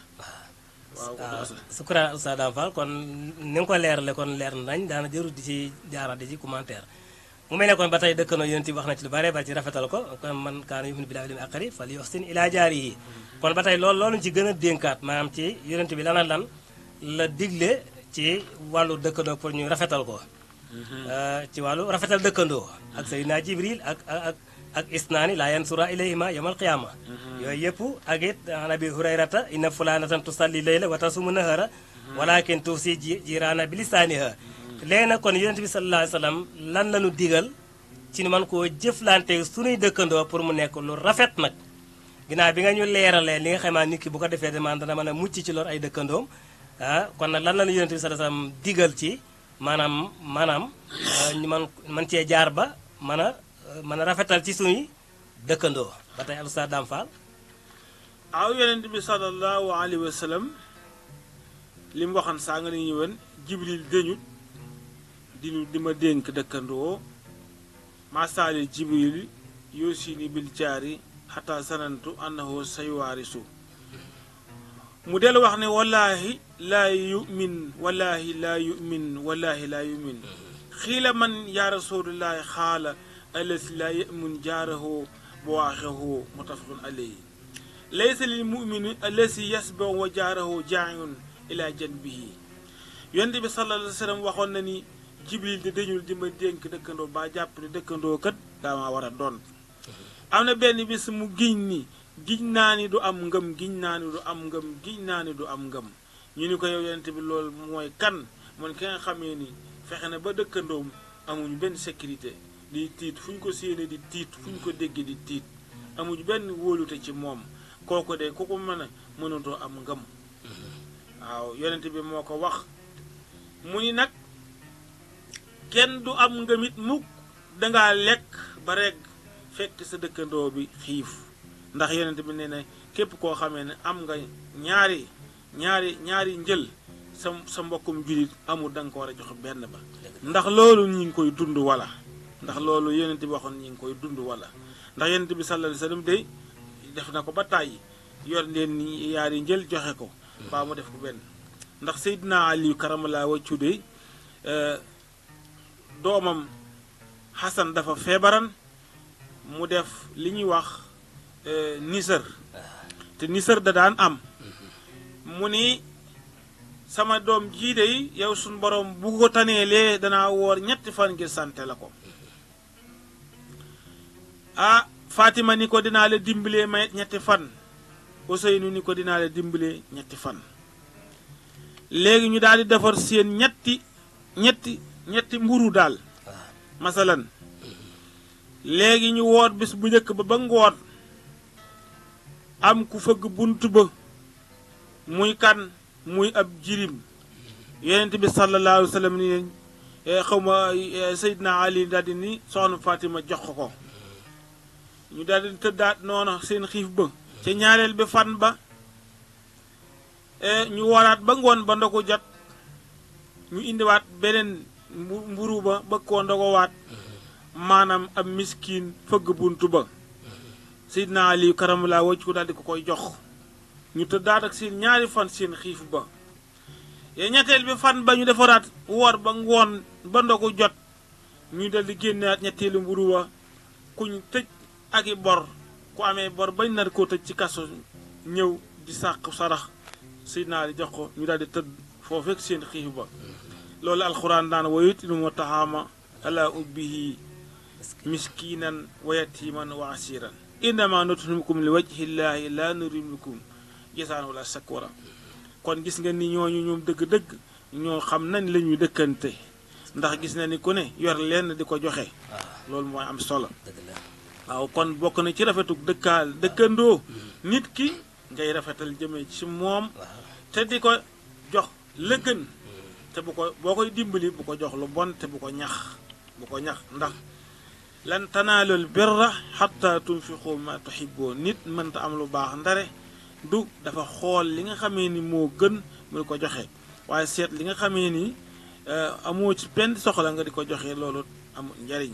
waaw sukura Oustaz Dame Fall kon ni nga ko leerale kon leer nañ daana jërut di ci jaaraat di ci commentaire mu mel ne kon ba tey dëkkandoo yonent bi wax na ci lu bare ba ci rafetal ko kon man kaana yu'minu billaahi wal yawmil aaxiri falyuhsin ilaa jaarihi kon ba tey loolu ci gën a dénkaat maanaam ci yonent bi lan la digle ci wàllu dëkkandoo pour ñu rafetal ko ci wàllu rafetal dëkkandoo ak Seydina Jibril ak isnaani laa yansura ilayhima yawmal qiyaama yooyu yëpp ak it an Abi Hurayrata inna fulaanatan tusalli layla wa tasumu nahara walakin tuusi jiraana bi lisaaniha léegi nag kon yonent bi sallallahu alayhi wa sallam lan la ñu digal ci ni man koo jëflante suñuy dëkkandoo pour mu nekk lu rafet nag ginnaaw bi nga ñu leeralee li nga xamaa nit ki bu ko defee dana mën a mucc ci lor ay dëkkandoom kon nag lan la ñu yonent bi sallallahu alayhi wa sallam digal ci maanaam ñu man cee jaar ba mën a rafetal ci suñuy dëkkandoo ba tey Oustaz Dame Fall aw yonent bi sallallahu alayhi wa sallam li mu waxoon saa nga ni ñëwoon Jibril dañut di ma dénk dëkkandoo masaali Jibril yoosini bil jaari xataa sanantu annahu saywaarisu mu dellu wax ne wallaahi laa yumin wallaahi laa yumin wallaahi laa yumin xiila man yaa rasulullahi xaala allasi laa yamun jaarahu buwaaxehu mutafaqun alayhi laysa lil mumini allasi yasbaw wa jaarahu jaayun ila janbihi yonent bi sallallahu alayhi wa sallam waxoon na ni Jibril di dañul di ma dénk dëkkandoo ba jàpp ne dëkkandoo kat dama war a doon am na benn bis mu giñ naa ni du am ngëm giñ naa ni du am ngëm giñ naa ni du am ngëm ñu ni ko yow yonent bi loolu mooy kan man ki nga xamee ni fexe na ba dëkkandoom amuñu benn sécurité di tiit fu ñu ko séenee di tiit fu ñu ko déggee di tiit amuñu benn wóolute ci moom kooku de ku ko mënatoo am ngëm waaw yonent bi moo ko wax mu ni nag kenn du am ngëmit mukk dangaa lekk ba rekk fekk sa dëkkandoo bi xiif ndax yonent bi nee na képp koo xamee ne am nga ñaari njël sa mbokkum jullit amul da nga ko war a jox benn ba ndax loolu ñi ngi koy dund wala ndax loolu yonent bi waxoon ñi ngi koy dund wala ndax yonent bi sallallahu alayhi wasallam day def na ko ba tàyyi yor leen ni yaari njël joxe ko baa mu def ko benn ndax Seydina Ali karamallahu wajhu de doomam Xasan dafa feebaran mu def li ñuy wax nisër te nisër da daan am mu ni sama doom jii de yow suñ borom bu ko taneelee danaa woor ñetti fan ngir sante la ko Fatima ni ko dinaa la dimbalee may ñetti fan Ousseynou ni ko dinaa la dimbalee ñetti fan léegi ñu daal di defar seen ñetti mburu daal masalan léegi ñu woor bis bu njëkk ba ngoon am ku fëgg bunt ba muy kan muy ab jirim yonent bi sallallahu alayhi wa sallam ni xawma Seydina Ali daal di ni soxna Fatima jox ko ñu daal di tëddaat noonu seen xiif ba ca ñaareel bi fan ba ñu waraat ba ngoon ba ndogu jot ñu indiwaat beneen mburu ba ba koo ndogowaat maanaam ab miskin fëgg buntu ba Seydina Ali karamulaa wacc ko daal di ko koy jox ñu tëddaat ak seen ñaari fan seen xiif ba ñetteel bi fan ba ñu defaraat woor ba ngoon ba ndogu jot ñu dal di génnaat ñetteelu mburu wa kuñ tëj ak i bor ku amee bor bañ nar koo tëj ci kaso ñëw di sàq sarax Seydina Ali jox ko ñu daal di tëdd foofu ak seen xiif ba loolu alxuraan daan wa yutimu taxaama ala ubbihi miskinan wa yatiman wa asiran innama nut'imukum li wajhi llahi la nuridu minkum jazaan wala shakura kon gis nga ni ñooñu ñoom dëgg-dëgg ñoo xam nañ la ñuy dëkkante ndax gis na ni ku ne yor leen di ko joxe loolu mooy am solo waaw kon bokk na ci rafetuk dëkkandoo nit ki ngay rafetal jëme ci moom te di ko jox la gën te bu ko boo koy dimbali bu ko jox lu bon te bu ko ñax ndax lan tanaalul birra xatta tunfiqu ma tuhibbun nit mënta am lu baax ndare du dafa xool li nga xamee ni moo gën mu ko joxe waaye seet li nga xamee ni amoo ci benn soxla nga di ko joxe loolu amul njariñ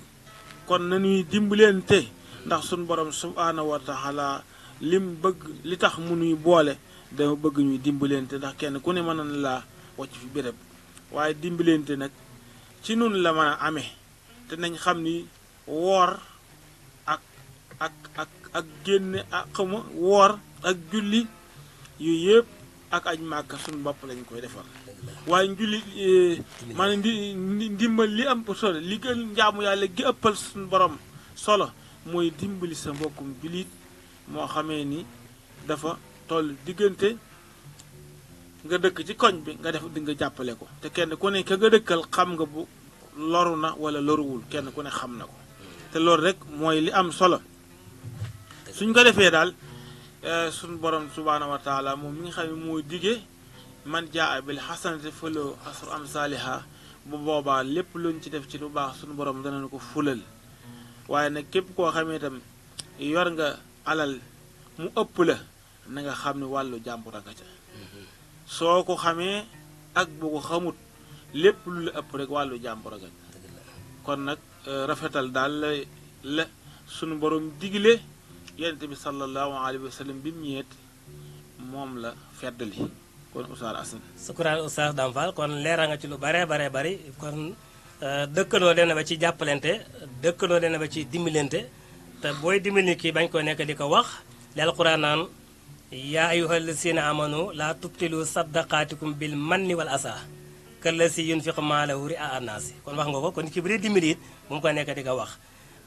kon nañuy dimbalante ndax suñ borom subhaanahu wa taala lim bëgg li tax mu nuy boole dama bëgg ñuy dimbalante ndax kenn ku ne mën na laa wàcc fi béréb waaye dimbalante nag ci nun la mën a amee te nañ xam ni woor ak génne ak xama woor ak julli yooyu yëpp ak aj màkka suñu bopp lañ koy defal waaye njulli maanaam ndimbal li am solo li gën njaamu yàlla gi ëppal suñu borom solo mooy dimbali sa mbokkum jullit moo xamee ni dafa toll diggante nga dëkk ci koñ bi nga def di nga jàppale ko te kenn ku ne ka nga dëkkal xam nga bu loru na wala loruwul kenn ku ne xam na ko te loolu rek mooy li am solo suñ ko defee daal suñ borom subhaanahu wa taala moom mi nga xam ne mooy digee man jaa bil xasanati falahu asru amsaaliha bu boobaa lépp luñ ci def ci lu baax suñu borom danañ ko fulal waaye nag képp koo xamee itam yor nga alal mu ëpp la na nga xam ne wàllu jàmbur nga ca soo ko xamee ak boo ko xamut lépp lu la ëpp rek wàllu jàmbur nga kon nag rafetal daal la sunu borom digle yonent bi sallallahu alayhi wa sallam bi mu ñeet moom la feddali kon Oustaz Assane sukkuraan Oustaz Dame Fall kon leeral nga ci lu bare bari kon dëkkandoo dem na ba ci jàppalante dëkkandoo dem na ba ci dimbalante te booy dimbali kii bañ ko nekk di ko wax li alquran naan yaa ayyuhal lazina amanu laa tubtilu saddaqaatikum bil manni wal asa kallasi yunfiqu maalahu ri'a annaasi kon wax nga ko kon ki bu dee dimbali it bu mu ko nekk di ko wax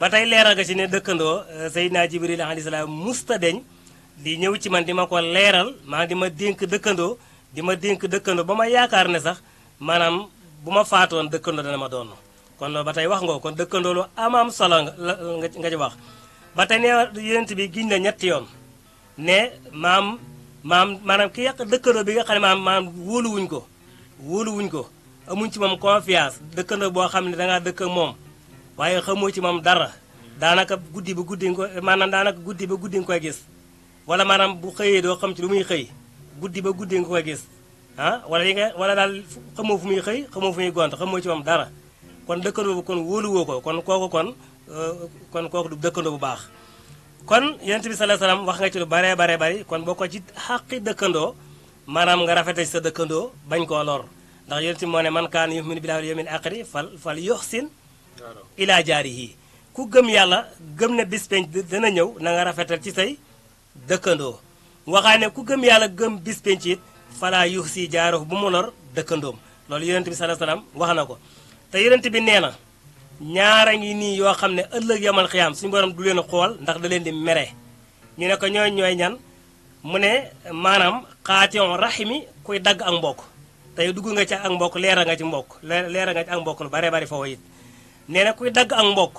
ba tey leeral nga ci ne dëkkandoo Seydina Jibril alayhi salaam musta deñ di ñëw ci man di ma ko leeral maa di ma dénk dëkkandoo ba ma yaakaar ne sax maanaam bu ma faatoon dëkkandoo dana ma doon kon loolu ba tey wax nga ko kon dëkkandoo lu am solo nga ci wax ba tey ne yonent bi giñ na ñetti yoon ne maanaam ki yàq dëkkandoo bi nga xam ne maanaam wóoluwuñ ko amuñ ci moom confiance dëkkandoo boo xam ne dangaa dëkk ak moom waaye xamoo ci moom dara daanaka guddi ba guddi nga koy gis wala maanaam bu xëyee doo xam ci lu muy xëy guddi ba guddi nga koy gis wala daal xamoo fu muy xëy xamoo fu muy gont xamoo ci moom dara kon dëkkandoo bu kon wóoluwoo ko kon kooku du dëkkandoo bu baax kon yonent bi sallallahu alayhi wasallam wax nga ci lu bare bari kon boo ko ci xaqi dëkkandoo maanaam nga rafete ci sa dëkkandoo bañ koo lor ndax yonent bi moo ne man kaana yu'minu billahi wal yawmil aaxiri fal yuhsin ila jaarihi ku gëm yàlla gëm ne bis penc dana ñëw na nga rafetal ci say dëkkandoo waxaa ne ku gëm yàlla gëm bis penc it fala yuhsi jaarahu bu mu lor dëkkandoom loolu yonent bi sallallahu alayhi wasallam wax na ko te yonent bi nee na ñaara ngi nii yoo xam ne ëllëg yamal xiyaam suñu borom du leen xool ndax da leen di mere ñu ne ko ñooy ñan mu ne maanaam xaation raximi kuy dagg ak mbokk tey dugg nga ci ak mbokk leera nga ci ak mbokk lu bare bari foofu it nee na kuy dagg ak mbokk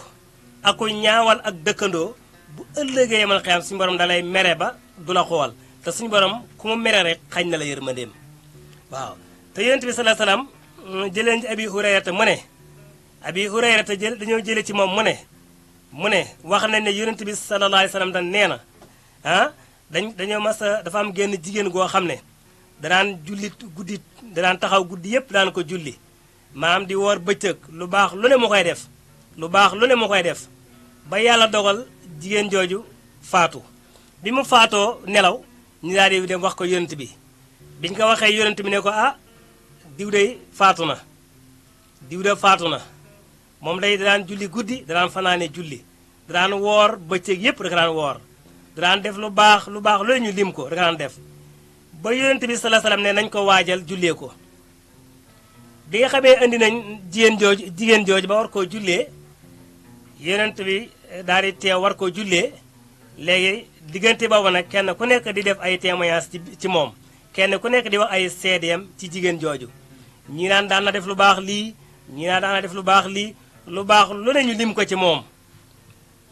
ak kuy ñaawal ak dëkkandoo bu ëllëgee yamal xiyaam suñu borom da lay mere ba du la xool te suñu borom ku mu mere rek xañ na la yërmandeem waaw te yonent bi sallallahu alayhi wasallam jëleen ci abi hurayrata mu ne abi hurayrata dañoo jële ci moom mu ne wax nañ ne yonent bi sallallahu alayhi wasallam dan nee na dañoo mas a dafa am génn jigéen goo xam ne danaan julli guddi danaan taxaw guddi yépp daan ko julli maam di woor bëccëg lu baax lu ne mu koy def lu baax lu ne mu koy def ba yàlla dogal jigéen jooju faatu bi mu faatoo nelaw ñu daal di dem wax ko yonent bi biñ ko waxee yonent bi ne ko ah diw de faatu na diw de faatu na moom day daan julli guddi daan fanaane julli daan woor bëccëg yépp da daan woor daan def lu baax loolu ñu lim ko da daan def ba yonent bi sallallahu alayhi wasallam ne nañ ko waajal jullee ko bi nga xamee indi nañ jigéen jooju ba war koo jullee yonent bi daal di teew war koo jullee léegi diggante boobu nag kenn ku nekk di def ay témoignage ci moom kenn ku nekk di wax ay seedeem ci jigéen jooju ñii naan daan na def lu baax lii ñii naan daan na def lu baax lii lu baax lu ne ñu lim ko ci moom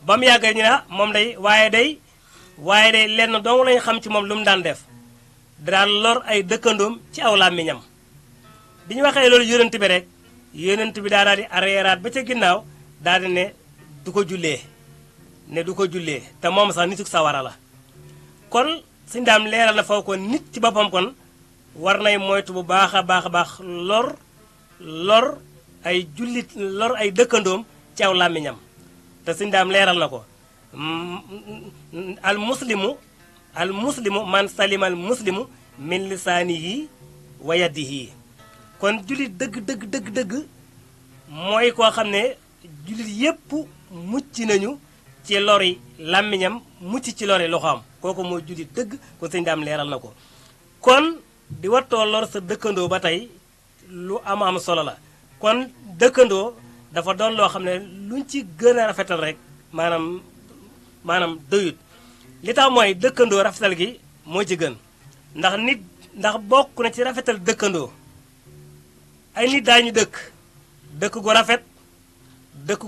ba mu yàggee ñu ne moom day waaye day lenn dong lañ xam ci moom lu mu daan def daan lor ay dëkkandoom ci aw làmmiñam bi ñu waxee loolu yonent bi rek yonent bi daal di areeraat ba ca ginnaaw daal di ne du ko jullee te moom sax nituk sawara la kon suñ daam leeral na foofu kon nit ci boppam kon war nay moytu bu baax a baax lor ay jullit lor ay dëkkandoom ci aw làmmiñam te suñ daam leeral na ko al muslimu man salima al muslimu min lisaanihi wa yadihi kon jullit dëgg mooy koo xam ne jullit yépp mucc nañu ci lori làmmiñam mucc ci lori loxoom kooku mooy jullit dëgg kon sëñ daam leeral na ko kon di wattoo lor sa dëkkandoo ba tey lu am solo la kon dëkkandoo dafa doon loo xam ne luñ ci gën a rafetal rek maanaam doyut li tax mooy dëkkandoo rafetal gi moo ci gën ndax bokk na ci rafetal dëkkandoo ay nit daañu dëkk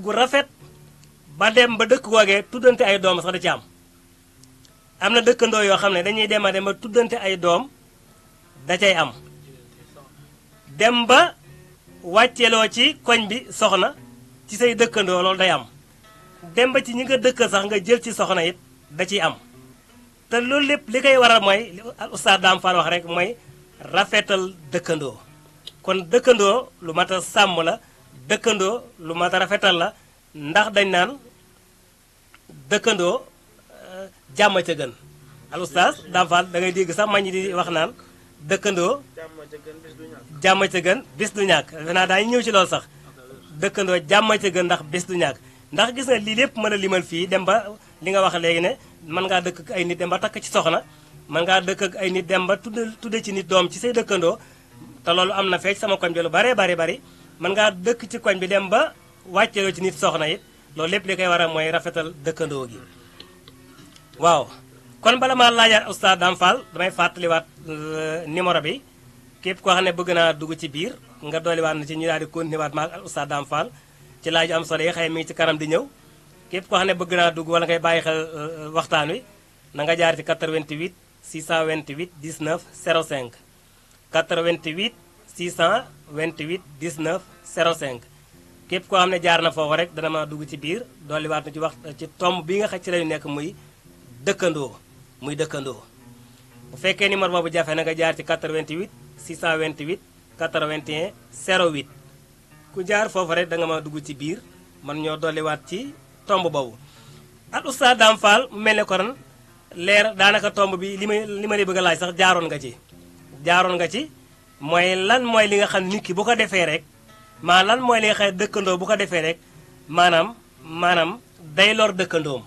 gu rafet ba dem ba dëkk googee tuddante ay doom sax da ci am na dëkkandoo yoo xam ne dañuy dem ba tuddante ay doom da cay am dem ba wàcceeloo ci koñ bi soxna ci say dëkkandoo loolu day am dem ba ci ñi nga dëkk sax nga jël ci soxna it da ciy am te loolu lépp li koy waral mooy li Oustaz Dame Fall wax rek mooy rafetal dëkkandoo kon dëkkandoo lu mat a sàmm la dëkkandoo lu mat a rafetal la ndax dañ naan dëkkandoo jàmm ca gën al Oustaz Dame Fall da ngay dégg sax ma ñi di wax naan dëkkandoo jàmm ca gën bis du ñàkk defe naa daañu ñëw ci loolu sax dëkkandoo jàmm ca gën ndax bis du ñàkk ndax gis nga lii lépp mën a limal fii dem ba li nga wax léegi ne mën ngaa dëkk ak ay nit dem ba takk ci soxna mën ngaa dëkk ak ay nit dem ba tudde ci nit doom ci say dëkkandoo te loolu am na feec sama koñ bi lu bari mën ngaa dëkk ci koñ bi dem ba wàcceeloo ci nit soxna it loolu lépp li koy waral mooy rafetal dëkkandoo gi waaw kon bala maa laajaat Oustaz Dame Fall damay fàttaliwaat numéro bi képp koo xam ne bëgg naa dugg ci biir nga dolliwaat na ci ñu daal di continuer waat maag Oustaz Dame Fall ci laaju am solo yi xëy mi ngi ci kanam di ñëw képp koo xam ne bëgg naa dugg wala ngay bàyyi xel waxtaan wi na nga jaar ci 88 628 19 05 88 628 19 05 képp koo xam ne jaar na foofu rek dana ma dugg ci biir dolliwaat na ci wax ci tomb bi nga xam ci lañu nekk muy dëkkandoo bu fekkee numéro boobu jafe na nga jaar ci 88 628 81 08 ku jaar foofu rek da nga ma dugg ci biir man ñoo dolliwaat ci tomb boobu al Oustaz Dame Fall mu mel ne kon leer daanaka tomb bi li ma lay bëgg a laaj sax jaaroon nga ci mooy lan mooy li nga xam nit ki bu ko defee rek lan mooy li nga xam dëkkandoo bu ko defee rek maanaam day lor dëkkandoom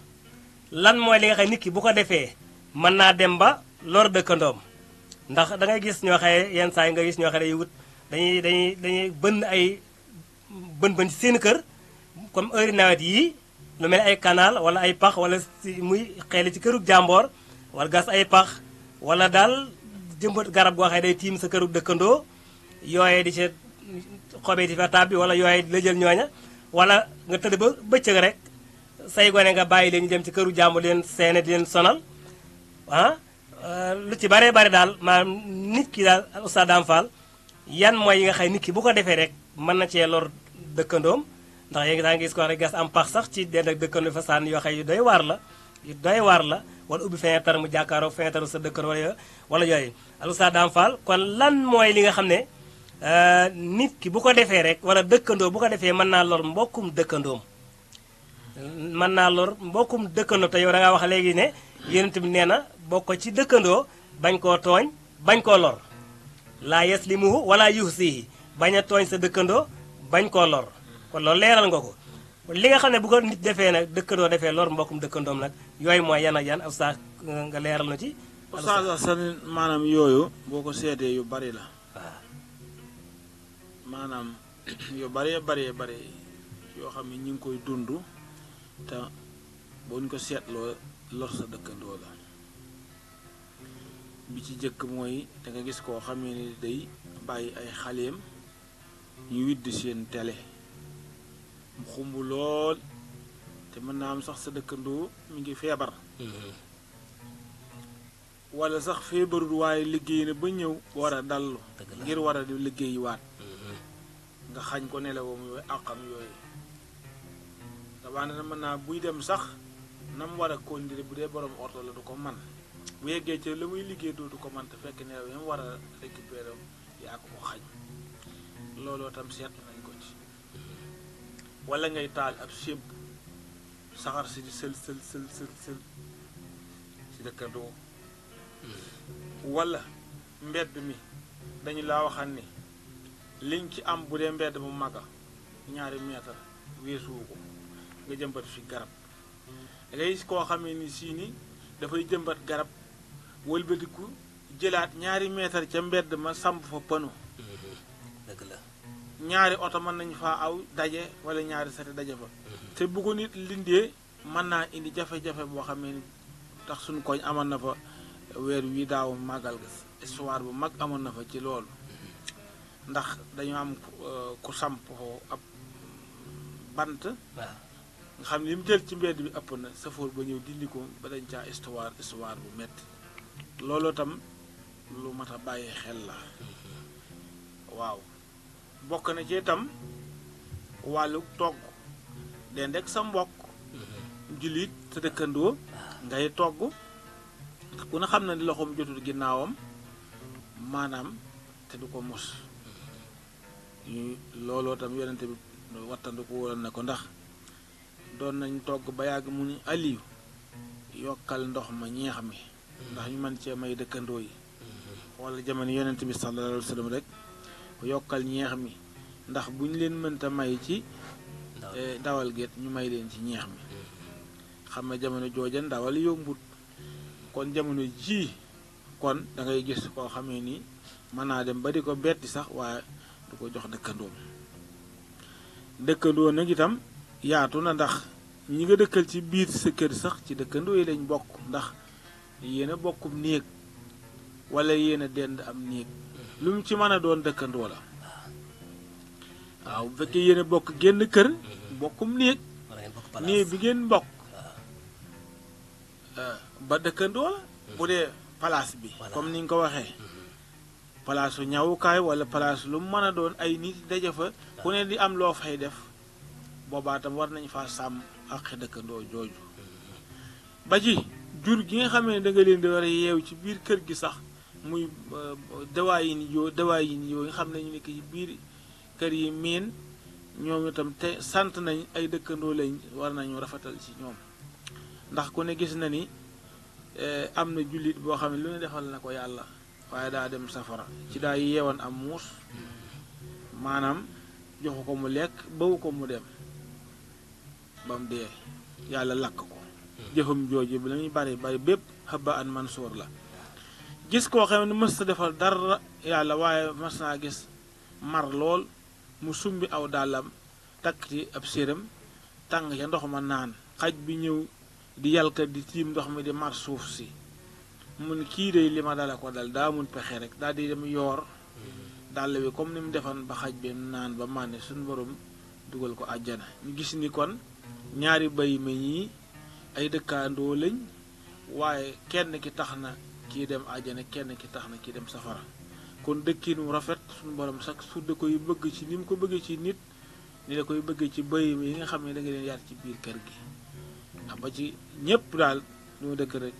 lan mooy li nga xam nit ki bu ko defee mën naa dem ba lor dëkkandoom ndax da ngay gis ñoo xaye yenn saa yi nga gis ñoo xaye dañuy bënn ay bën ci seen kër comme heure nawet yii lu mel ay canal wala ay pax wala muy xeeli ci kërug jàmboor wala gas ay pax wala daal jëmbat garab goo xaye day tiim sa kërug dëkkandoo yooye di ca xobee di fa tàbbi wala yooye la jël ñooña wala nga tëdd ba bëccëg rek say gone nga bàyyi leen ñu dem ci këru jàmbur leen seene di leen sonal lu ci bare daal maanaam nit ki daal Oustaz Dame Fall yan mooy yi nga xay nit ki bu ko defee rek mën na cee lor dëkkandoom ndax yéegi daa ngi gis ko rek gas am pax sax ci dend ak dëkkandoo fa sànni yoo xay yu doy waar la yu doy waar la wala ubbi fenêtre mu jàkkaaroo fenêtre sa dëkkandoo wala yooyu Oustaz Dame Fall kon lan mooy li nga xam ne nit ki bu ko defee rek wala dëkkandoo bu ko defee mën naa lor mbokkum dëkkandoom mën naa lor mbokkum dëkkandoo te yow da ngaa wax léegi ne yonent bi nee na bokk ci dëkkandoo bañ koo tooñ bañ koo lor laa yaslimuhu wala yuhsihi bañ a tooñ sa dëkkandoo bañ koo lor kon loolu leeral nga ko li nga xam ne bu ko nit defee nag dëkkandoo defee lor mbokkum dëkkandoom nag yooyu mooy yan ak yan Oustaz nga leeral na ci Oustaz Assane maanaam yooyu boo ko seetee yu bari la maanaam yu bari yoo xam ne ñu ngi koy dund te boo ñu ko seetloo lor sa dëkkandoo la bi ci jëkk mooy da nga gis koo xam ne ni day bàyyi ay xaleem ñu widd seen télé mu xumb lool te mën naa am sax sa dëkkandoo mi ngi feebar wala sax feebarul waaye liggéey na ba ñëw war a dallu ngir war a di liggéey waat nga xañ ko nelawam yooyu àqam yooyu dawaane na mën naa buy dem sax na mu war a continuer bu dee borom orto la du ko man bu yeggee ca la muy liggéey dootu ko man te fekk nelaw yi mu war a récupérer yaa ko xañ looloo tam seetlu nañ ko ci wala ngay taal ab sébb saxar si di sël si dëkkandoo wala mbedd mi dañu laa waxal ni liñ ci am bu dee mbedd mu maga 2 mètre weesuwu ko nga jëmbat fi garab da ngay gis koo xamee ni sii ni dafay jëmbat garab wëlbatiku jëlaat 2 mètre ca mbedd ma samp fa pano dëgg la 2 oto mën nañu faa aw daje wala 2 sati daje fa te bu ko nit lindee mën naa indi jafe-jafe boo xamee ni tax suñu koñ amoon na fa weer wi daaw màggal ga histoire bu mag amoon na fa ci loolu ndax dañu am ku samp ab bant nga xam ne li mu jël ci mbedd bi ëpp na safoor ba ñëw dindi ko ba dañ caa histoire bu metti looloo tam lu mat a bàyyi xel la waaw bokk na ci itam wàllu togg den rek sa mbokk jullit sa dëkkandoo ngay togg ku ne xam na ni loxoom jotul ginnaawam maanaam te du ko mos looloo tam yonente bi wattandiku woon na ko ndax doon nañ togg ba yàgg mu ni Aliou yokkal ndox ma ñeex mi ndax ñu mën cee may dëkkandoo yi wala jamono yonente bi sallallahu alayhi wa sallam rek yokkal ñeex mi ndax bu ñu leen mënta may ci ndawal géet ñu may leen ci ñeex mi xam ne jamono jooja ndawal yombut kon jamono ji kon da ngay gis koo xamee ni mën naa dem ba di ko betti sax waaye du ko jox dëkkandoo nag itam yaatu na ndax ñi nga dëkkal ci biir sa kër sax ci dëkkandoo yi lañ bokk ndax yéen a bokkum néeg wala yéen a dend am néeg lu mu ci mën a doon dëkkandoo la waaw bu fekkee yéen a bokk génn kër bokkum néeg bi ngeen bokk ba dëkkandoo la bu dee place bi comme ni nga ko waxee palaasu ñawukaay wala place lu mu mën a doon ay nit daje fa ku ne di am loo fay def boobaa tam war nañ faa sàmm ak dëkkandoo jooju ba ci jur gi nga xam ne da nga leen di war a yeew ci biir kër gi sax muy dawaayin yoo nga xam ne ñu nekk ci biir kër yi miin ñoom itam te sant nañ ay dëkkandoo lañ war nañu rafetal ci ñoom ndax ku ne gis na ni am na jullit boo xam ne lu ne defal na ko yàlla waaye daa dem safara ci daa yeewoon am muus maanaam joxu ko mu lekk bawu ko mu dem ba mu dee yàlla lakk ko jëfam jooju bi la muy bari bépp xëbba an mansuur la gis koo xam ne mës ta defal dara yàlla waaye mas naa gis mar lool mu sumbi aw dàllam takk ci ab séram tàng ca ndox ma naan xaj bi ñëw di yàlkat di tiim ndox mi di mar suuf si mu ne kii de li ma dala ko dal daa mun pexe rek daal di dem yoor dàll bi comme ni mu defan ba xaj bi naan ba mànne suñu borom dugal ko àjjana ñu gis ni kon ñaari bay ma ñii ay dëkkaandoo lañ waaye kenn ki tax na kii dem àjjana kenn ki tax na kii dem safara kon dëkkinu rafet suñu borom sax su da koy bëgg ci ni mu ko bëggee ci nit ni la koy bëggee ci bay yi nga xam ne da nga leen yar ci biir kër gi ba ci ñëpp daal ñoo dëkk rek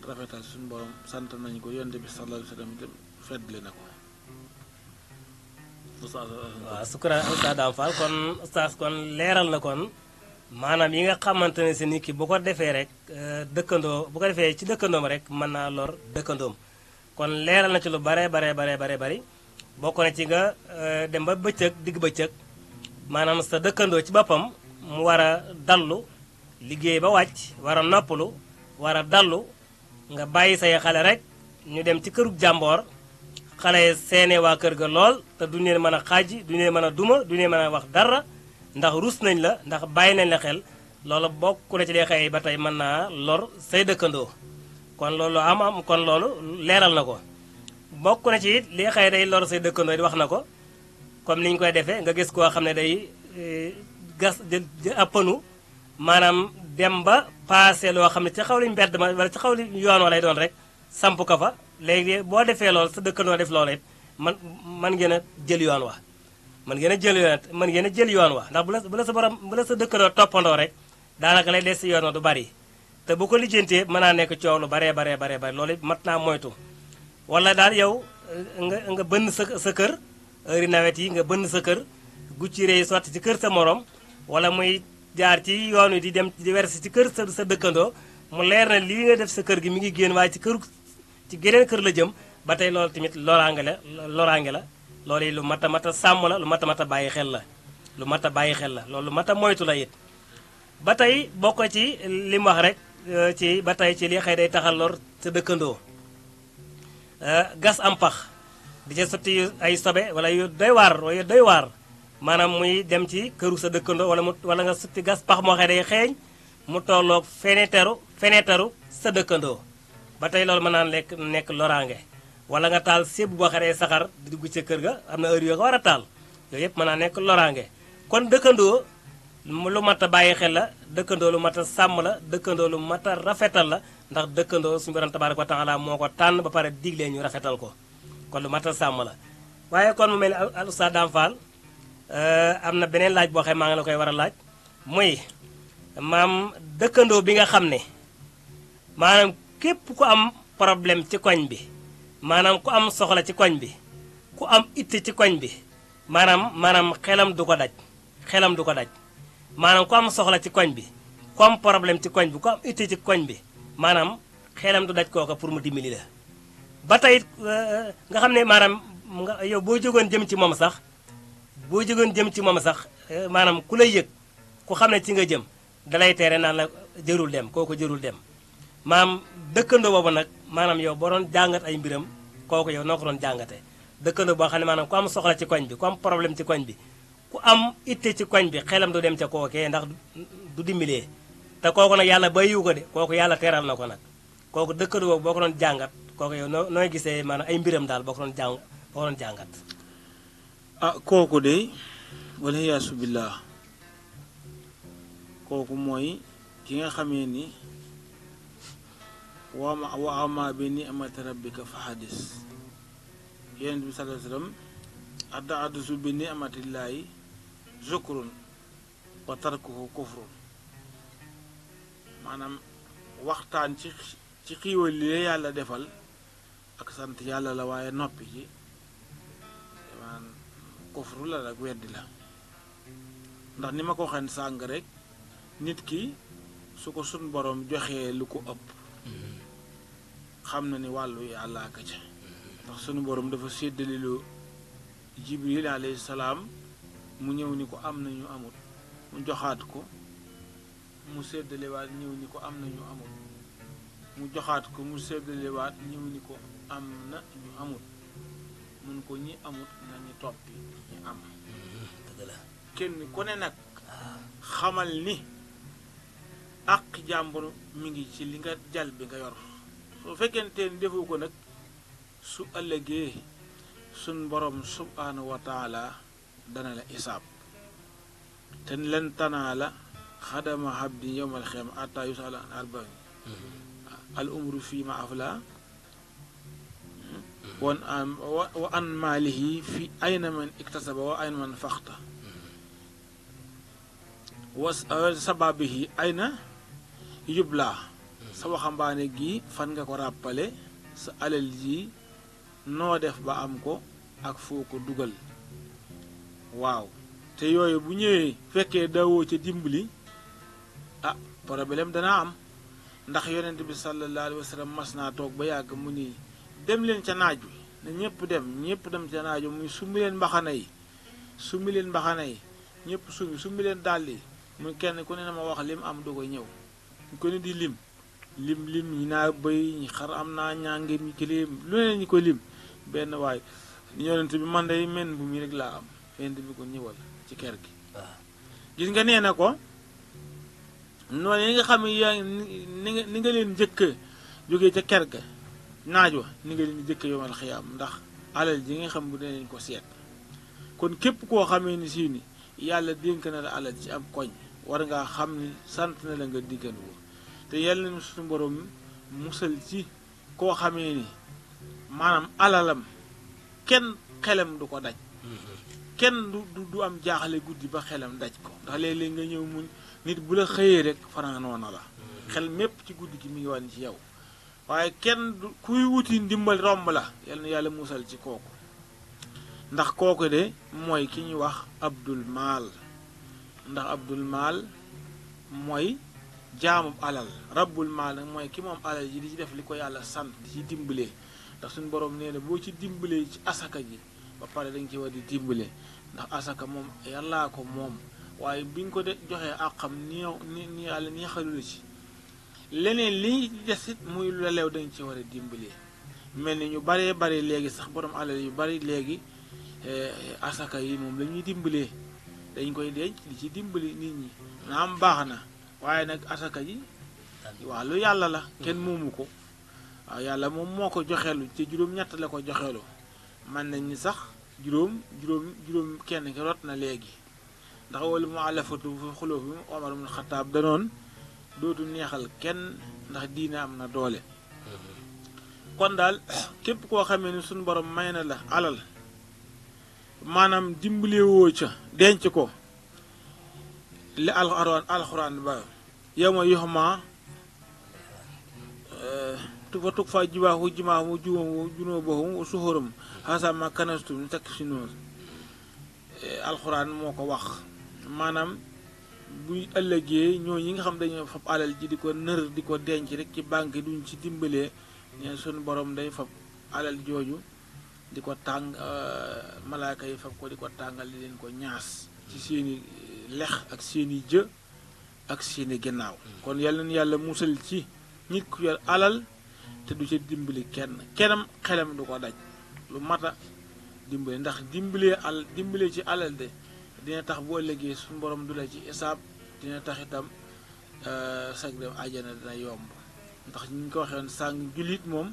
rafetal suñu borom sant nañu ko yonent bi sallallahu alayhi wa sallam itam feddli na ko. waaw sukkuraan Oustaz Dame Fall kon Oustaz kon leeral na kon maanaam yi nga xamante ne si nit ki bu ko defee rek dëkkandoo bu ko defee ci dëkkandoom rek mën naa lor dëkkandoom kon leeral na ci lu bare bari bokk na ci nga dem ba bëccëg digg bëccëg maanaam sa dëkkandoo ci boppam mu war a dallu liggéey ba wàcc war a noppalu war a dallu nga bàyyi say xale rek ñu dem ci kërug jàmboor xale seene waa kër ga lool te duñu leen mën a xaaji duñu leen mën a duma duñu leen mën a wax dara ndax rus nañ la ndax bàyyi nañ la xel loolu bokk na ci lee xëy ba tey mën naa lor say dëkkandoo kon loolu am kon loolu leeral na ko bokk na ci it li xëy day lor say dëkkandoo di wax na ko comme ni ñu koy defee nga gis koo xam ne day gas appanu maanaam dem ba paase loo xam ne ci xawli mbedd ma wala ci xawli yoon wa lay doon rek samp ko fa léegi boo defee loolu sa dëkkandoo def loolu it man ngeen a jël yoon wa man ngeen a jël yoon wa ndax bu la sa borom bu la sa dëkkandoo toppandoo rek daanaka lay des si yoon wa du bari te bu ko lijjantee mën naa nekk coow lu baree bari loolu it mat naa moytu wala daal yow nga bënn sa kër heure nawet yi nga bënn sa kër gucciré yi sotti ci kër sa morom wala muy jaar ci yoon wi di dem di wersi ci kër sa dëkkandoo mu leer na lii nga def sa kër gi mi ngi génn waaye ci geneen kër la jëm ba tey loolu tamit loraange la loolu yi lu mat a sàmm la lu mat a bàyyi xel la lu mat a bàyyi xel la loolu lu mat a moytu la it ba tey bokk ci li mu wax rek ci ba tey ci li xëy day taxal lor sa dëkkandoo gas am pax di ca sotti ay sobe wala yu doy waar maanaam muy dem ci këru sa dëkkandoo wala nga sotti gas pax moo xëy day xeeñ mu tolloog feneetaru sa dëkkandoo ba tey loolu mën naa nekk loraange wala nga taal sébb boo xaree saxar di dugg ca kër ga am na heure yoo ko war a taal yooyu yëpp mën naa nekk loraange kon dëkkandoo lu mat a bàyyi xel la dëkkandoo lu mat a sàmm la dëkkandoo lu mat a rafetal la ndax dëkkandoo suñu borom tabaaraka wa taala moo ko tànn ba pare diglee ñu rafetal ko kon lu mat a sàmm la waaye kon mu mel ni al Oustaz Dame Fall am na beneen laaj boo xam maa ngi la koy war a laaj muy maam dëkkandoo bi nga xam ne maanaam képp ku am problème ci koñ bi maanaam ku am soxla ci koñ bi ku am itte ci koñ bi maanaam xelam du ko daj maanaam ku am soxla ci koñ bi ku am problème ci koñ bi ku am itte ci koñ bi maanaam xelam du daj kooka pour mu dimbali la ba tey nga xam ne maanaam yow boo jógoon jëm ci moom sax maanaam ku lay yëg ku xam ne ci nga jëm dalay tere naan la jërul dem kooku jërul dem maam dëkkandoo boobu nag maanaam yow boo doon jàngat ay mbiram kooku yow noo ko doon jàngate dëkkandoo boo xam ne maanaam ku am soxla ci koñ bi ku am problème ci koñ bi ku am itte ci koñ bi xelam du dem ca kookee ndax du dimbalee te kooku nag yàlla bàyyiwu ko de kooku yàlla teral na ko nag kooku dëkkandoo boobu boo ko doon jàngat kooku yow nooy gisee maanaam ay mbiram daal boo ko doon jàngat kooku de wala yaasu billah kooku mooy ki nga xamee ni wa ama bi ni'mati rabbika fa hadis yonent bi sallallahu alayhi wa sallam addasu bi ni'matillaahi zukrun wa tarkuhu kufrun maanaam waxtaan ci xiiwal li la yàlla defal ak sant yàlla la waaye noppi ci maanaam kufru la rek weddi la ndax ni ma ko waxee sàng rek nit ki su ko sun borom joxee lu ko ëpp xam na ni wàllu yàlla ka ca ndax sunu borom dafa séddale lu jibril alayhi salaam mu ñëw ni ko am na ñu amul mu joxaat ko mu séddalewaat ñëw ni ko am na ñu amul mu joxaat ko mu séddalewaat ñëw ni ko am na ñu amul mun ko ñi amut nañu toppi ñi am kenn ku ne nag xamal ni ak jàmbur mi ngi ci li nga jal bi nga yor soo fekkente ni defu ko nag su ëllëgee sun borom subhanahu wa taala dana la isaab te len tanaa la xadama habdi yowmal xiyam atta yusala an arbain al umru fii ma afla wa an maalihi fi ayna man iktasaba wa ayna man faxta wa sababihi ayna yublaa sa waxambaane gi fan nga ko ràppale sa alal ji noo def ba am ko ak foo ko dugal waaw te yooyu bu ñëwee fekkee dawoo ca dimbali problème dana am ndax yonent bi sallallahu alayhi wa sallam mas naa toog ba yàgg mu ni dem leen ca naaj wi na ñëpp dem ca naaj wi muy summi leen mbaxana yi ñëpp summi leen dàll yi muy kenn ku ne na ma wax lim am du ko ñëw ñu ko ne di lim ñi naa bëy ñi xar am naa ñàngir ñi kilim lu ne ñi ko lim benn waay yonent bi man day men bu mi rek laa am yonent bi ko ñëwal ci kër gi gis nga nee na ko noonu yi nga xam ne ni nga leen njëkk jógee ca kër ga naaj wa ni nga leen njëkk yomal xiyaam ndax alal ji nga xam bu dinañ ko seet kon képp koo xamee ni si ni yàlla dénk na la alal ci am koñ war ngaa xam ni sant na la nga diggandoo te yàlla na suñu borom musal ci koo xamee ni maanaam alalam kenn xelam du ko daj kenn du am jaaxle guddi ba xelam daj ko ndax léeg-léeg nga ñëw mun nit bu la xëyee rek fanaanoo na la xel mépp ci guddi gi mi ngi wan ci yow waaye kenn kuy wuti ndimbal romb la yal na yàlla musal ci kooku ndax kooku de mooy ki ñuy wax abdul maal ndax abdul maal mooy jaamub alal rabbul maal nag mooy ki moom alal ji di ci def li ko yàlla sant di ci dimbalee ndax suñu borom nee na boo ci dimbalee ci asaka ji ba pare dañ ci war di dimbalee ndax asaka moom yàllaa ko moom waaye bi nga ko de joxee àqam ni yàlla ni xalula ci leneen li desit muy lu la leew dañ ci war a dimbalee mel ni ñu baree bari léegi sax borom alal yu bari léegi asaka yi moom la ñuy dimbalee dañ koy denc di ci dimbali nit ñi naam baax na waaye nag asaka ji waaw lu yàlla la kenn moomu ko waaw yàlla moom moo ko joxeelu ci juróom-ñett la ko joxeelu man nañ ni sax juróom kenn ki rot na léegi ndax wala mu àllafatu fa xulóof bi Omar ibn Xataab danoon dootu neexal kenn ndax diina am na doole kon daal képp koo xamee ni suñu borom may na la alal maanaam dimbalewoo ca denc ko li alxuraan ba yow ma yox ma fa tug fa jibaaxu jimaaxu junoo boxum suxóoram xasama kanastum ni takk si noonu alxuraan moo ko wax maanaam buy ëllëgee ñoo ñi nga xam dañoo fab alal ji di ko nër di ko denc rek ci banque duñ ci dimbalee ne suñu borom day fab alal jooju di ko tàng malaaka yi fab ko di ko tàngal di leen ko ñaas ci seeni lex ak seeni jë ak seeni gannaaw kon yàlla na yàlla musal ci nit ku yor alal te du ca dimbali kennam xelam du ko daj lu mata dimbali ndax dimbale ci alal de dina tax boo ëllëgee suñu borom du la ci isaab dina tax itam sag dem àjjana dina yomb ndax ñu ngi ko waxee woon sàng jullit moom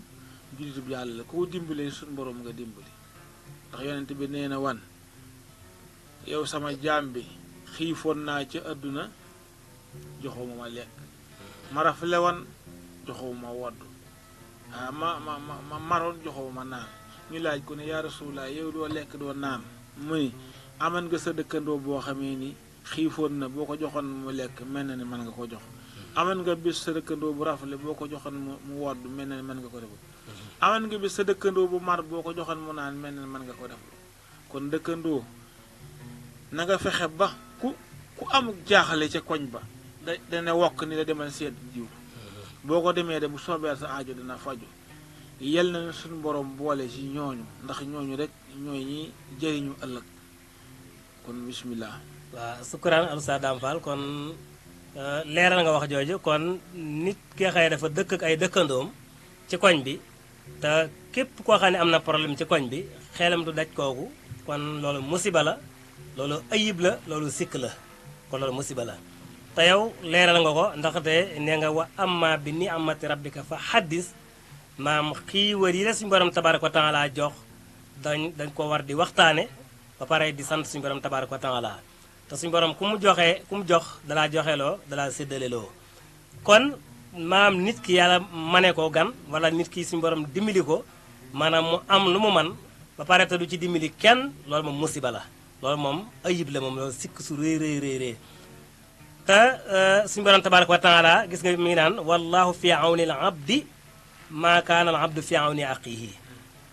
jullitub yàlla la koo dimbalee suñu borom nga dimbali ndax yonent bi nee na wan yow sama jaam bi xiifoon naa ca àdduna joxuma ma lekk ma rafle wan joxuma ma wodd ma maroon joxuma ma naan ñu laaj ko ne yaa Rasulullah yow doo lekk doo naan mu ni aman nga sa dëkkandoo boo xamee ni xiifoon na boo ko joxoon mu lekk mel na ni mën nga ko jox aman nga bis sa dëkkandoo bu rafle boo ko joxoon mu wodd mel na ni mën nga ko def aman nga bis sa dëkkandoo bu mar boo ko joxoon mu naan mel na ni mën nga ko def kon dëkkandoo na nga fexe ba ku amuk jaaxale ca koñ ba dana wokk ni la demal seet jiw boo ko demee de bu soobee sa aajo dina faju yal na suñu borom boole ci ñooñu ndax ñooñu rek ñooy ñi jëriñu ëllëg kon bismillah. waaw sukkuraan Oustaz Dame Fall kon leeral nga wax jooju kon nit ki nga xëy dafa dëkk ak ay dëkkandoom ci koñ bi te képp koo xam ne am na problème ci koñ bi xelam du daj kooku kon loolu musiba la loolu ayib la loolu sikk la kon loolu musiba la te yow leeral nga ko ndaxte nee nga wa amma bi ni amati rabbika fa xaddis maam xiiwar yi la suñu borom tabaaraka wa taala jox dañ ko war di waxtaane ba pare di sant suñu borom tabaaraka wa taala te suñu borom ku mu jox dalaa joxeloo dalaa séddaleloo kon maam nit ki yàlla mane ko gan wala nit ki suñu borom dimbali ko maanaam mu am lu mu man ba pare te du ci dimbali kenn loolu moom musiba la loolu moom ayib la moom loolu sikk su rëy te suñu borom tabaraka wa taala gis nga mi ngi naan wallahu fi awni al abdi maa kaana al abdu fi awni aqihi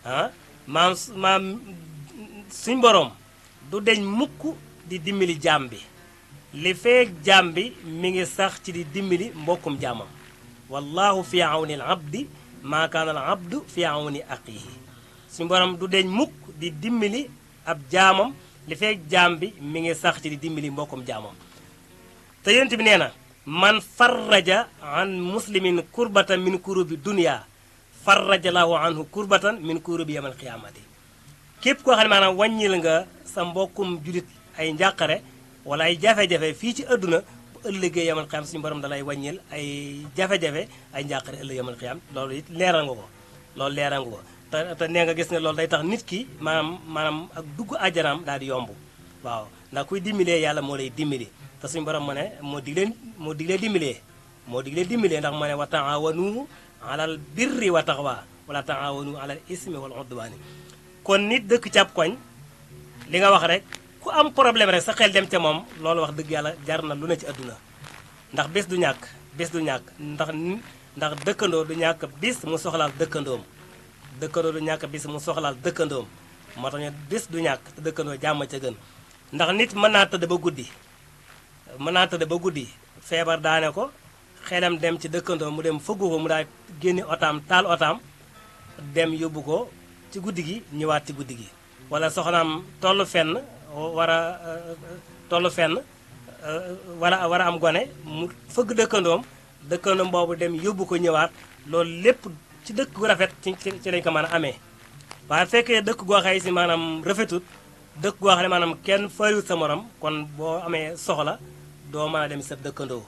ah maam suñ borom du deñ mukk di dimbali jaam bi li feeg jaam bi mi ngi sax ci di dimbali mbokkum jaamam wallahu fi awni al abdi maa kaana al abdu fi awni aqihi suñu borom du deñ mukk di dimbali ab jaamam li feeg jaam bi mi ngi sax ci di dimbali mbokkum jaamam te yonent bi nee na man farraja an muslimin kurbatan min kurubi dunya farraja lahu anhu kurbatan min kurubi yamal qiyaamati képp koo xam ne maanaam wàññil nga sa mbokkum julit ay njàqare wala ay jafe-jafe fii ci àdduna bu ëllëgee yamal qiyaam suñu borom dalay wàññil ay jafe-jafe ay njàqare ëllëg yamal qiyaam loolu it leeral nga ko loolu leeral nga ko te nee nga gis ne loolu day tax nit ki maanaam ak dugg àjjanaam daal di yomb waaw ndax kuy dimbalee yàlla moo lay dimbali te suñu borom mu ne moo diglee dimbalee ndax moo ne wa taawanu alal birri wa taqwa wala taawanu alal ismi wal udwaani kon nit dëkk ci ab koñ li nga wax rek ku am problème rek sa xel dem ca moom loolu wax dëgg yàlla jar na lu ne ci àdduna ndax bés du ñàkk ndax dëkkandoo du ñàkk bis mu soxlaal dëkkandoom dëkkandoo du ñàkk bis mu soxlaal dëkkandoom moo tax ñu bis du ñàkk te dëkkandoo jàmm ca gën ndax nit mën naa tëdd ba guddi feebar daane ko xelam dem ci dëkkandoo mu dem fëggu ko mu daal génne otaam taal otaam dem yóbbu ko ci guddi gi ñëwaat ci guddi gi wala soxnaam tollu fenn war a am gone mu fëgg dëkkandoom boobu dem yóbbu ko ñëwaat loolu lépp ci dëkk gu rafet ci lañ ko mën a amee waaye fekkee dëkk goo xëy si maanaam rafetut dëkk goo xam ne maanaam kenn fayut sa morom kon boo amee soxla doo mën a dem sa dëkkandoo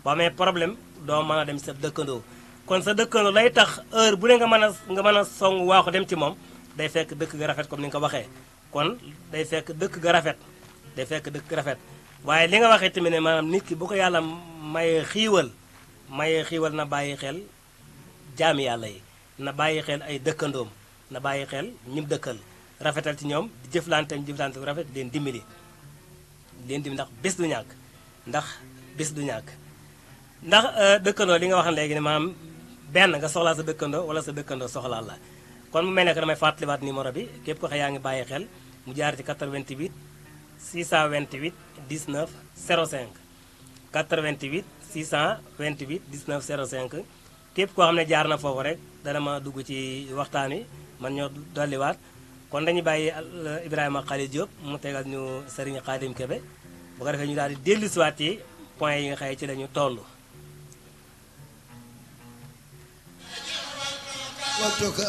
boo amee problème doo mën a dem sa dëkkandoo kon sa dëkkandoo lay tax heure bu ne nga mën a song waaxu dem ci moom day fekk dëkk ga rafet comme ni nga ko waxee kon day fekk dëkk ga rafet waaye li nga waxee tamit ne maanaam nit ki bu ko yàlla mayee xiiwal na bàyyi xel jaami yàlla yi na bàyyi xel ay dëkkandoom na bàyyi xel ñim dëkkal rafetal ci ñoom di jëflante bu rafet di leen dimbali ndax bés du ñàkk ndax dëkkandoo li nga wax léegi ne maanaam benn nga soxlaa sa dëkkandoo wala sa dëkkandoo soxlaal la kon mu mel ne que damay fàttaliwaat numéro bi képp ko xam yaa ngi bàyyi xel mu jaar ci 88 628 19 05 88 628 19 05 képp koo xam ne jaar na foofu rek dana ma dugg ci waxtaan wi man ñoo dolliwaat kon dañuy bàyyi Ibrahima Khalil Diop mu tegal ñu Serigne Khadim Kebe bu ko defee ñu daal di dellusiwaat ci point yi nga xëy ci lañu toll. wattuka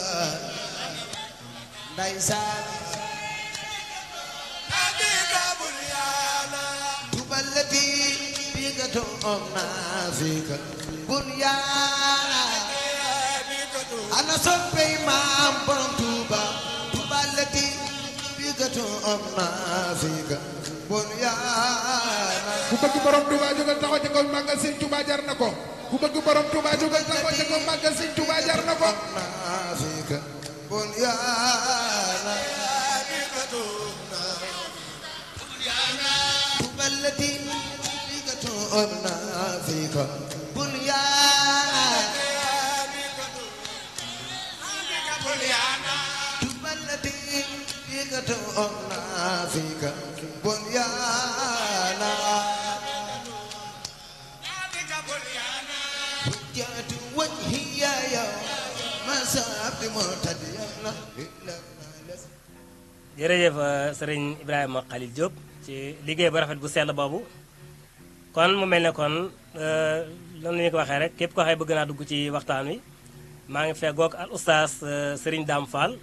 ndeysaan adika bunyana tuballati bigatu omnafika bunyana ana soppe maam borom Tuuba tuballati bigatu omnafika bunyana ku bëgg borom Tuuba jógal taxaw ci kaw màggal Sëñ Tuuba jar na ko ku bëgg borom Tuuba jógal taxaw ci kaw màggal Sëñ Tuuba jar na ko nafika bunyana tuballati bigatu omnafika bunyana tuballati bigatu omnafika bunyana hujjatu wajhiya ya masabti mutadiyana jërëjëf sëriñ Ibrahima Khalil Diop ci liggéey bu rafet bu sell boobu kon mu mel ne kon loolu la ñu ko waxee rek képp ko xëy bëgg naa dugg ci waxtaan wi maa ngi feggoog al oustaz Serigne Dame Fall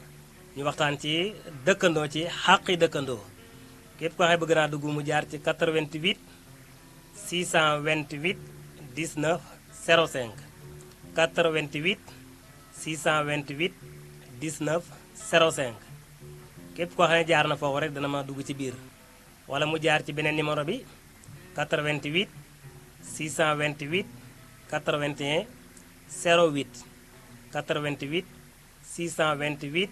ñu waxtaan ci dëkkandoo ci xàqi dëkkandoo képp ko xëy bëgg naa dugg mu jaar ci 88 628 19 05 88 628 19 05 képp koo xam ne jaar na foofu rek dana ma dugg ci biir wala mu jaar ci beneen numéro bi 88 628 81 08 88 628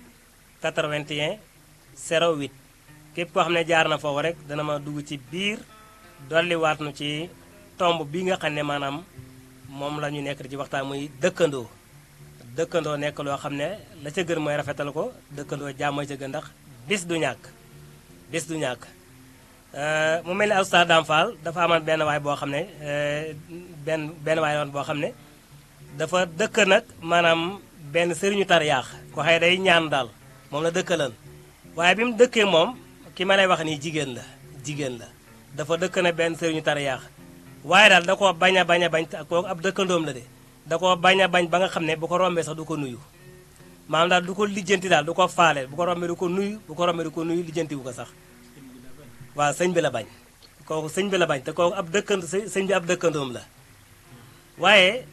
81 08 képp koo xam ne jaar na foofu rek dana ma dugg ci biir dolliwaat nu ci tomb bi nga xam ne maanaam moom la ñu nekk ci waxtaan muy dëkkandoo dëkkandoo nekk loo xam ne la ca gën mooy rafetal ko dëkkandoo jàmm ca gën ndax bis du ñàkk bis du ñàkk mu mel ni Oustaz Dame Fall dafa amoon benn waay boo xam ne benn waay woon boo xam ne dafa dëkk nag maanaam benn sëriñu tariyaax ko xëy day ñaan daal moom la dëkkalan waaye bi mu dëkkee moom ki ma lay wax nii jigéen la dafa dëkk na benn sëriñu tariyaax waaye daal da koo bañ a bañ kooku ab dëkkandoom la de da koo bañ a bañ ba nga xam ne bu ko rombee sax du ko nuyu maanaam daal du ko lijjanti daal du ko faale bu ko rombee du ko nuyu bu ko rombee du ko nuyu lijjanti bu ko sax waaw sëñ bi la bañ kooku sëñ bi la bañ te kooku ab dëkkand sëñ bi ab dëkkandoom la waaye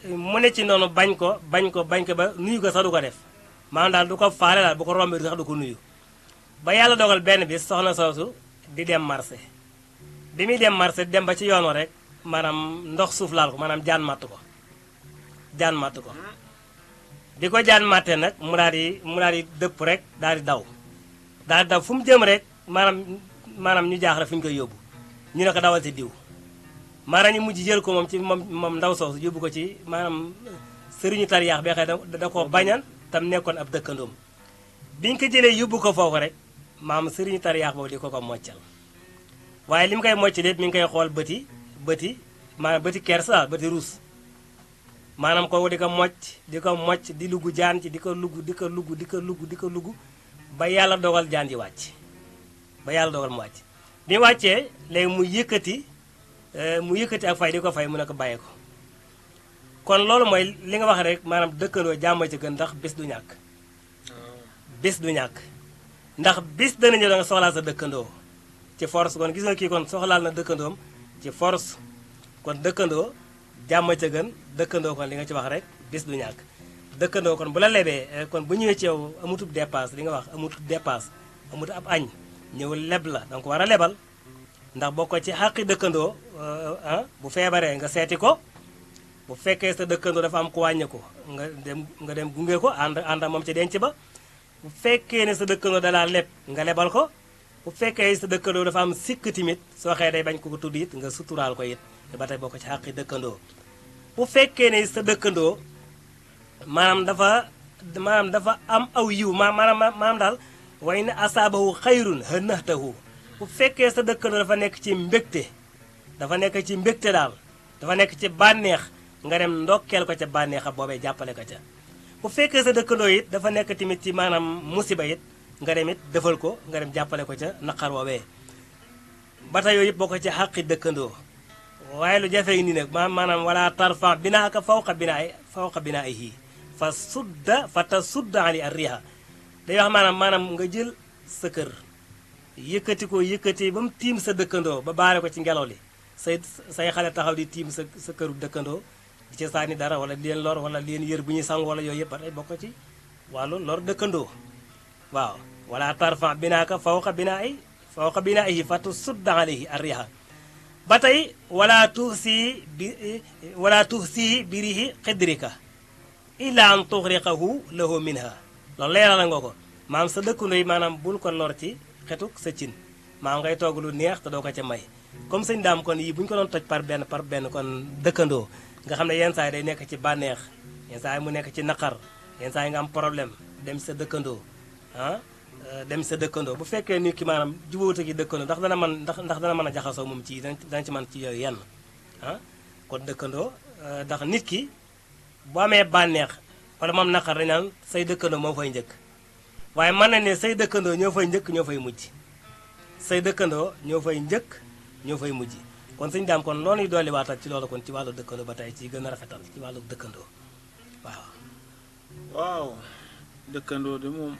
mu ne ci noonu bañ ko ba nuyu ko sax du ko def maanaam daal du ko faale daal bu ko rombee sax du ko nuyu ba yàlla dogal benn bi soxna soosu di dem marché bi muy dem marché dem ba ci yoon wa rek maanaam ndox suuf laal ko maanaam jaan matt ko di ko jaan mattee nag mu daal di dëpp rek daal di daw fu mu jëm rek maanaam ñu jaaxle fu ñu koy yóbbu ñu ne ko dawal ci diw maanaam ñu mujj jël ko moom ndaw soosu yóbbu ko ci maanaam sëriñu tariyaax bi xëy da koo bañal tam nekkoon ab dëkkandoom biñ ko jëlee yóbbu ko foofu rek maam sëriñu tariyaax boobu di ko moccal waaye li mu koy mocc lépp mi ngi koy xool bëti kersa bëti ruus maanaam kooku di ko mocc di lugg jaan ci di ko lugg ba yàlla dogal jaan ji wàcc ba yàlla dogal mu wàcc bi mu wàccee léegi mu yëkkati ak fay di ko fay mu ne ko bàyyee ko kon loolu mooy li nga wax rek maanaam dëkkandoo jàmm ci gën ndax bis du ñàkk ndax bis dana ñëw da nga soxlaal sa dëkkandoo ci force kon gis nga kii kon soxlaal na dëkkandoom ci force kon dëkkandoo jàmm ca gën dëkkandoo kon li nga ci wax rek bis du ñàkk dëkkandoo kon bu la lebee kon bu ñëwee ci yow amutub dépasse li nga wax amutub dépasse amut ab añ ñëw leb la danga ko war a lebal ndax boo ko ci xàqi dëkkandoo bu feebaree nga seeti ko bu fekkee sa dëkkandoo dafa am ku wàññi ko nga dem gunge ko ànd moom ci denc ba bu fekkee ne sa dëkkandoo dalaa leb nga lebal ko bu fekkee sa dëkkandoo dafa am sikk timit soo xëyee day bañ ko tudd it nga suturaal ko it te ba tey boo ko ci xàqi dëkkandoo bu fekkee ne sa dëkkandoo maanaam dafa am aw yiw maanaam daal way ne asaabahu xayrun hënnaxtahu bu fekkee sa dëkkandoo dafa nekk ci mbégte daal dafa nekk ci bànneex nga dem ndokkeel ko ca bànneexa boobee jàppale ko ca bu fekkee sa dëkkandoo it dafa nekk tamit ci maanaam musiba it nga dem it defal ko nga dem jàppale ko ca naqar woowee ba tey yooyu yëpp boo ko ci xàqi dëkkandoo waaye lu jafee nii nag maanaam wala tarfa binaaka fawqa binaa'ihi fa tasudda ali arriha day wax maanaam nga jël sa kër yëkkati ba mu tiim sa dëkkandoo ba baare ko ci ngelaw li say xale taxaw di tiim sa këru dëkkandoo di ci sànni dara wala di leen lor wala di leen yër bu ñuy sang wala yooyu yëpp ba tey bokk ci wàllu lor dëkkandoo waaw wala tarfa binaaka fawqa binaa'ihi fa tasudda alayhi arriha ba tey wala tuhsi birihi xidrika illa an tuxriqahu lahu minha loolu leeral nga ko maam sa dëkkandoo yi maanaam bul ko lor ci xetuk sa cin maam ngay togg lu neex te doo ko ca may comme sëñ daam kon yii bu ñu ko doon toj par benn kon dëkkandoo nga xam ne yenn saa yi day nekk ci bànneex yenn saa yi mu nekk ci naqar yenn saa yi nga am problème dem sa dëkkandoo bu fekkee nit ki maanaam jubóote gi dëkkandoo ndax dana mën a jaxasoo moom ci dana ci mën ci yooyu yenn kon dëkkandoo ndax nit ki bu amee bànneex wala moom naqar dañu naan say dëkkandoo moo fay njëkk waaye mën na ne say dëkkandoo ñoo fay njëkk ñoo fay mujj say dëkkandoo ñoo fay njëkk ñoo fay mujj kon suñu daam kon loolu ñu dolli waatal ci loolu kon ci wàllu dëkkandoo ba tey ci gën a rafetal ci wàllu dëkkandoo waaw dëkkandoo de moom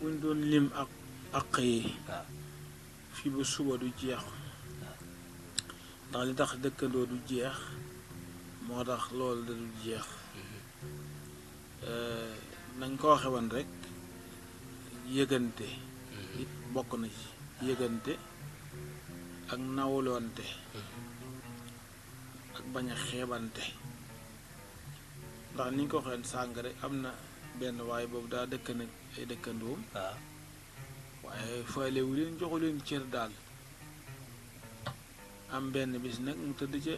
buñ doon lim ak yi fii ba suba du jeex ndax li tax dëkkandoo du jeex moo tax loolu da du jeex nañ ko waxe woon rek yëgante it bokk na ci yëgante ak nawloonte ak bañ a xeebante ndax ni ñu ko waxee sàng rek am na benn waaye boobu daa dëkk nag ay dëkkandoom waaye faalewu leen joxu leen cër daal am benn bis nag mu tëdd ca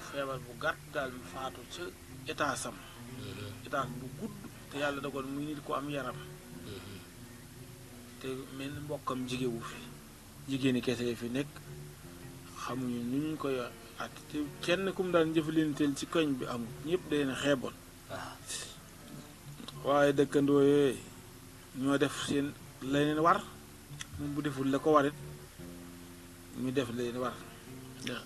feebar bu gàtt daal mu faatu ca étaasam étaas bu gudd te yàlla dogal muy nit ko am yaram te mel ni mbokkam jigéewu fi jigéeni kese fi nekk xamuñu nu ñu koy at te kenn ku mu daan jëfalanteel ci koñ bi amul ñëpp day na xeeboon waaye dëkkandoo yooyu ñoo def seen leneen war moom bu deful la ko warit ñu def leen war ndax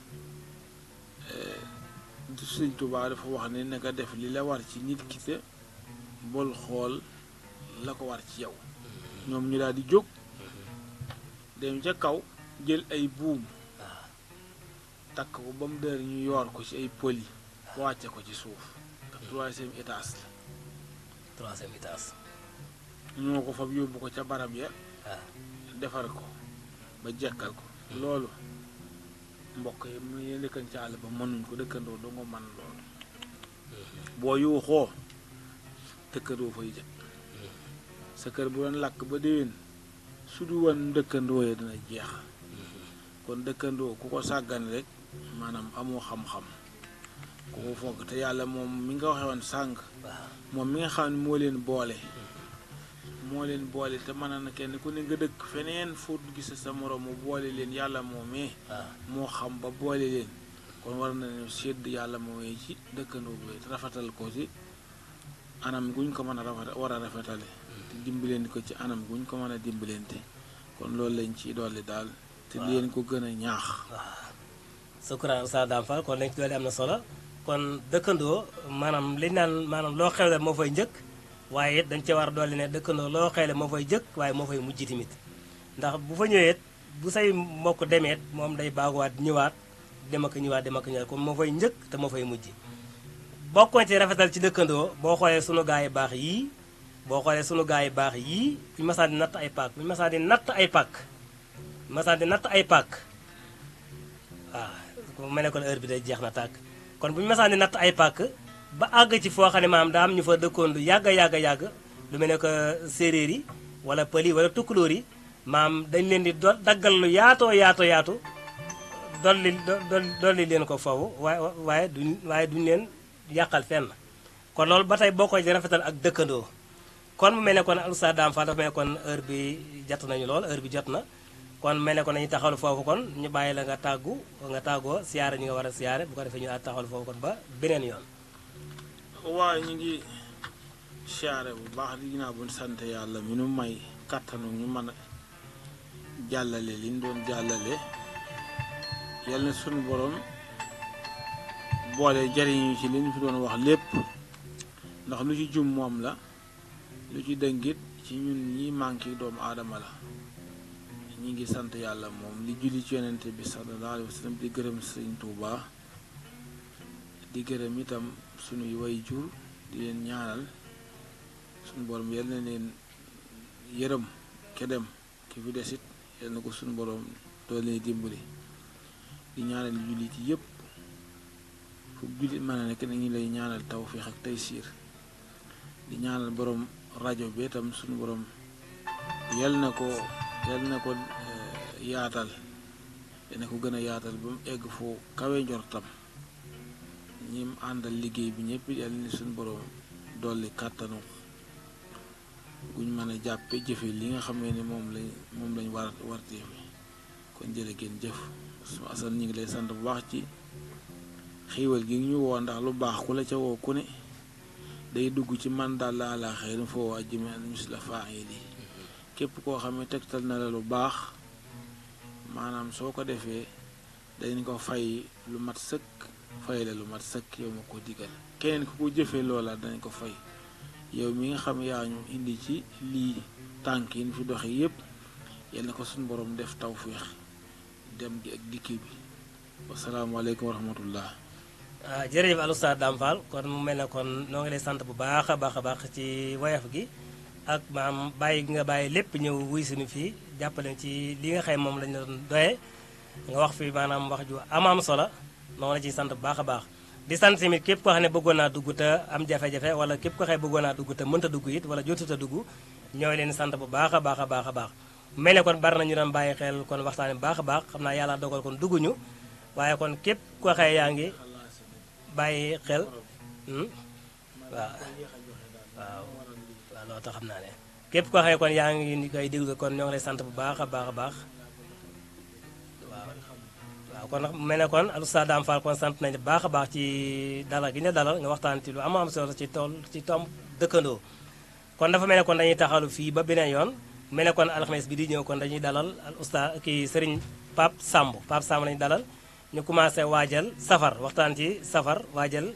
Sëñ Tuubaa dafa wax ne naka def li la war ci nit ki te bol xool la ko war ci yow ñoom ñu daal di jóg dem ca kaw jël ay buum takk ko ba mu dër ñu yoor ko ci ay poli wàcce ko ci suuf ndax troisième étage ñoo ko fab yóbbu ko ca barab ya defar ko ba jekkal ko loolu mbokk yi mu ngi dëkkan ci àll ba mënuñ ko dëkkandoo doo nga man loolu boo yuuxoo dëkkandoo fay jëkk sa kër bu doon lakk ba déwén su du woon dëkkandoo yi dina jeex kon dëkkandoo ku ko sàggan rek maanaam amoo xam-xam ku ko foog te yàlla moom mi nga waxe woon sànq moom mi nga xam ne moo leen boole te mën na kenn ku ne nga dëkk feneen foo gis sa moroom mu boole leen yàlla moomee moo xam ba boole leen kon war nañu sédd yàlla moomee ci dëkkandoo bi te rafetal ko ci anam guñ ko mën a war a rafetale te dimbalante ko ci anam guñ ko mën a dimbalante kon loolu lañ ci dolli daal te leen ko gën a ñaax sukkuraan Oustaz Dame Fall kon lañ ci dolli am na solo kon dëkkandoo maanaam liñ naan maanaam loo xewle moo fay njëkk waaye it dañ cee war a dolli ne dëkkandoo loo xewle moo fay jëkk waaye moo fay mujj tamit ndax bu fa ñëwee bu say mbokk demeet moom day baaguwaat ñëwaat dem ak ñëwaat kon moo fay njëkk te moo fay mujj bokkoon ci rafetal ci dëkkandoo boo xoolee sunu gaa yi baax yii bu ñu masaan di natt ay pàkk waaw mu ne kon heure bi day jeex na tàkk kon bu ñu masaan di natt ay pàkk ba àgg ci foo xam ne maam daa am ñu fa dëkkoon lu yàgg lu mel ne que séeréer yi wala pël yi wala tukkulóor yi maam dañ leen di daggal lu yaatu dolli leen ko foofu waaye duñ leen yàqal fenn kon loolu ba tey boo koy rafetal ak dëkkandoo kon mu mel ne kon Oustaz Dame Fall dafa mel ne kon heure bi jot nañu lool heure bi jot na kon mel ne kon nañu taxawal foofu kon ñu bàyyi la nga tàggoo siyaare ñi nga war a siyaare bu ko defee ñu taxawal foofu kon ba beneen yoon waaye ñu ngi siyaare bu baax di ginnaaw bu ñu sant yàlla mi nu may kàttanu ñu mën a jàllale li ñu doon jàllale yal na sunu borom boole jariñu ci li ñu fi doon wax lépp ndax lu ci jum moom la lu ci dëngit ci ñun ñi manqué doomu aadama la ñi ngi sant yàlla moom li julli ci yonente bi sallallahu alayhi wa sallam di gërëm sëñ Tuubaa di gërëm itam sunuy way jur di leen ñaanal sunu borom yal na leen yërëm kedem ki fi desit yal na ko sunu borom doon leen dimbali di ñaanal jullit yépp fu jullit mën a nekk nañu lay ñaanal tawfiix ak taysiir di ñaanal borom rajo bi itam sunu borom yal na ko yaatal yal na ko gën a yaatal ba mu egg foo kawe njortam ñim àndal liggéey bi ñëpp yal na suñu borom dolli kàttanu guñ mën a jàppe jëfe li nga xam ne moom lañ wartee kon jërë ngeen jëf su asal ñu ngi lay sant bu baax ci xiiwal gi ñu woo ndax lu baax ku la ca woo ku ne day dugg ci man daal la ala xëy na foo ajjime mis la faa'ili képp koo xam ne tegtal na la lu baax maanaam soo ko defee dañ ko fay lu mat sëkk fay la lu mat sëkk yow ma ko digal keneen ku ko jëfee loola dañ ko fay yow mi nga xam yaa ñu indi ci lii tànk yi ñu fi doxe yépp yal na ko suñu borom def tawféex dem gi ak dikki bi wasalaamaaleykum wa rahmatullah jërëjëf al Oustaz Dame Fall kon mu mel ne kon noo ngi lay sant bu baax a baax ci woyof gi ak maam bàyyi gi nga bàyyi lépp ñëw wuy suñu fii jàppale ci li nga xëy moom lañu doon doye nga wax fi maanaam wax ju am solo noo la ciy sant bu baax a baax di sant tamit képp koo xam ne bëggoon naa dugg te am jafe-jafe wala képp koo xam ne bëggoon naa dugg te mënta dugg it wala jotut a dugg ñooy leen sant bu baax a baax mel ne kon bari na ñu doon bàyyi xel kon waxtaan bu baax a baax xam naa yàlla dogal kon dugguñu waaye kon képp koo xëy yaa ngi bàyyi xel waaw waaw loolu tax xam naa ne képp koo xëy kon yaa ngi koy déglu kon ñoo ngi lay sant bu baax a baax a baax waaw kon nag mel ne kon Oustaz Dame Fall kon sant nañu baax a baax ci dalal gi ñu dalal nga waxtaan ci lu am solo ci tomb dëkkandoo kon dafa mel ne kon dañuy taxalu fii ba beneen yoon mel ne kon alxames bi di ñëw kon dañuy dalal Oustaz kii Serigne Pape Samb lañu dalal ñu commencé waajal safar waxtaan ci safar waajal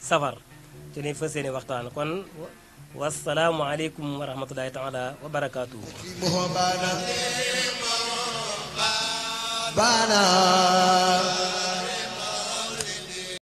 safar ci lañu fas yéene waxtaan kon wasalaamualeykum wa rahmatulahi taala wa barakaatuhu bana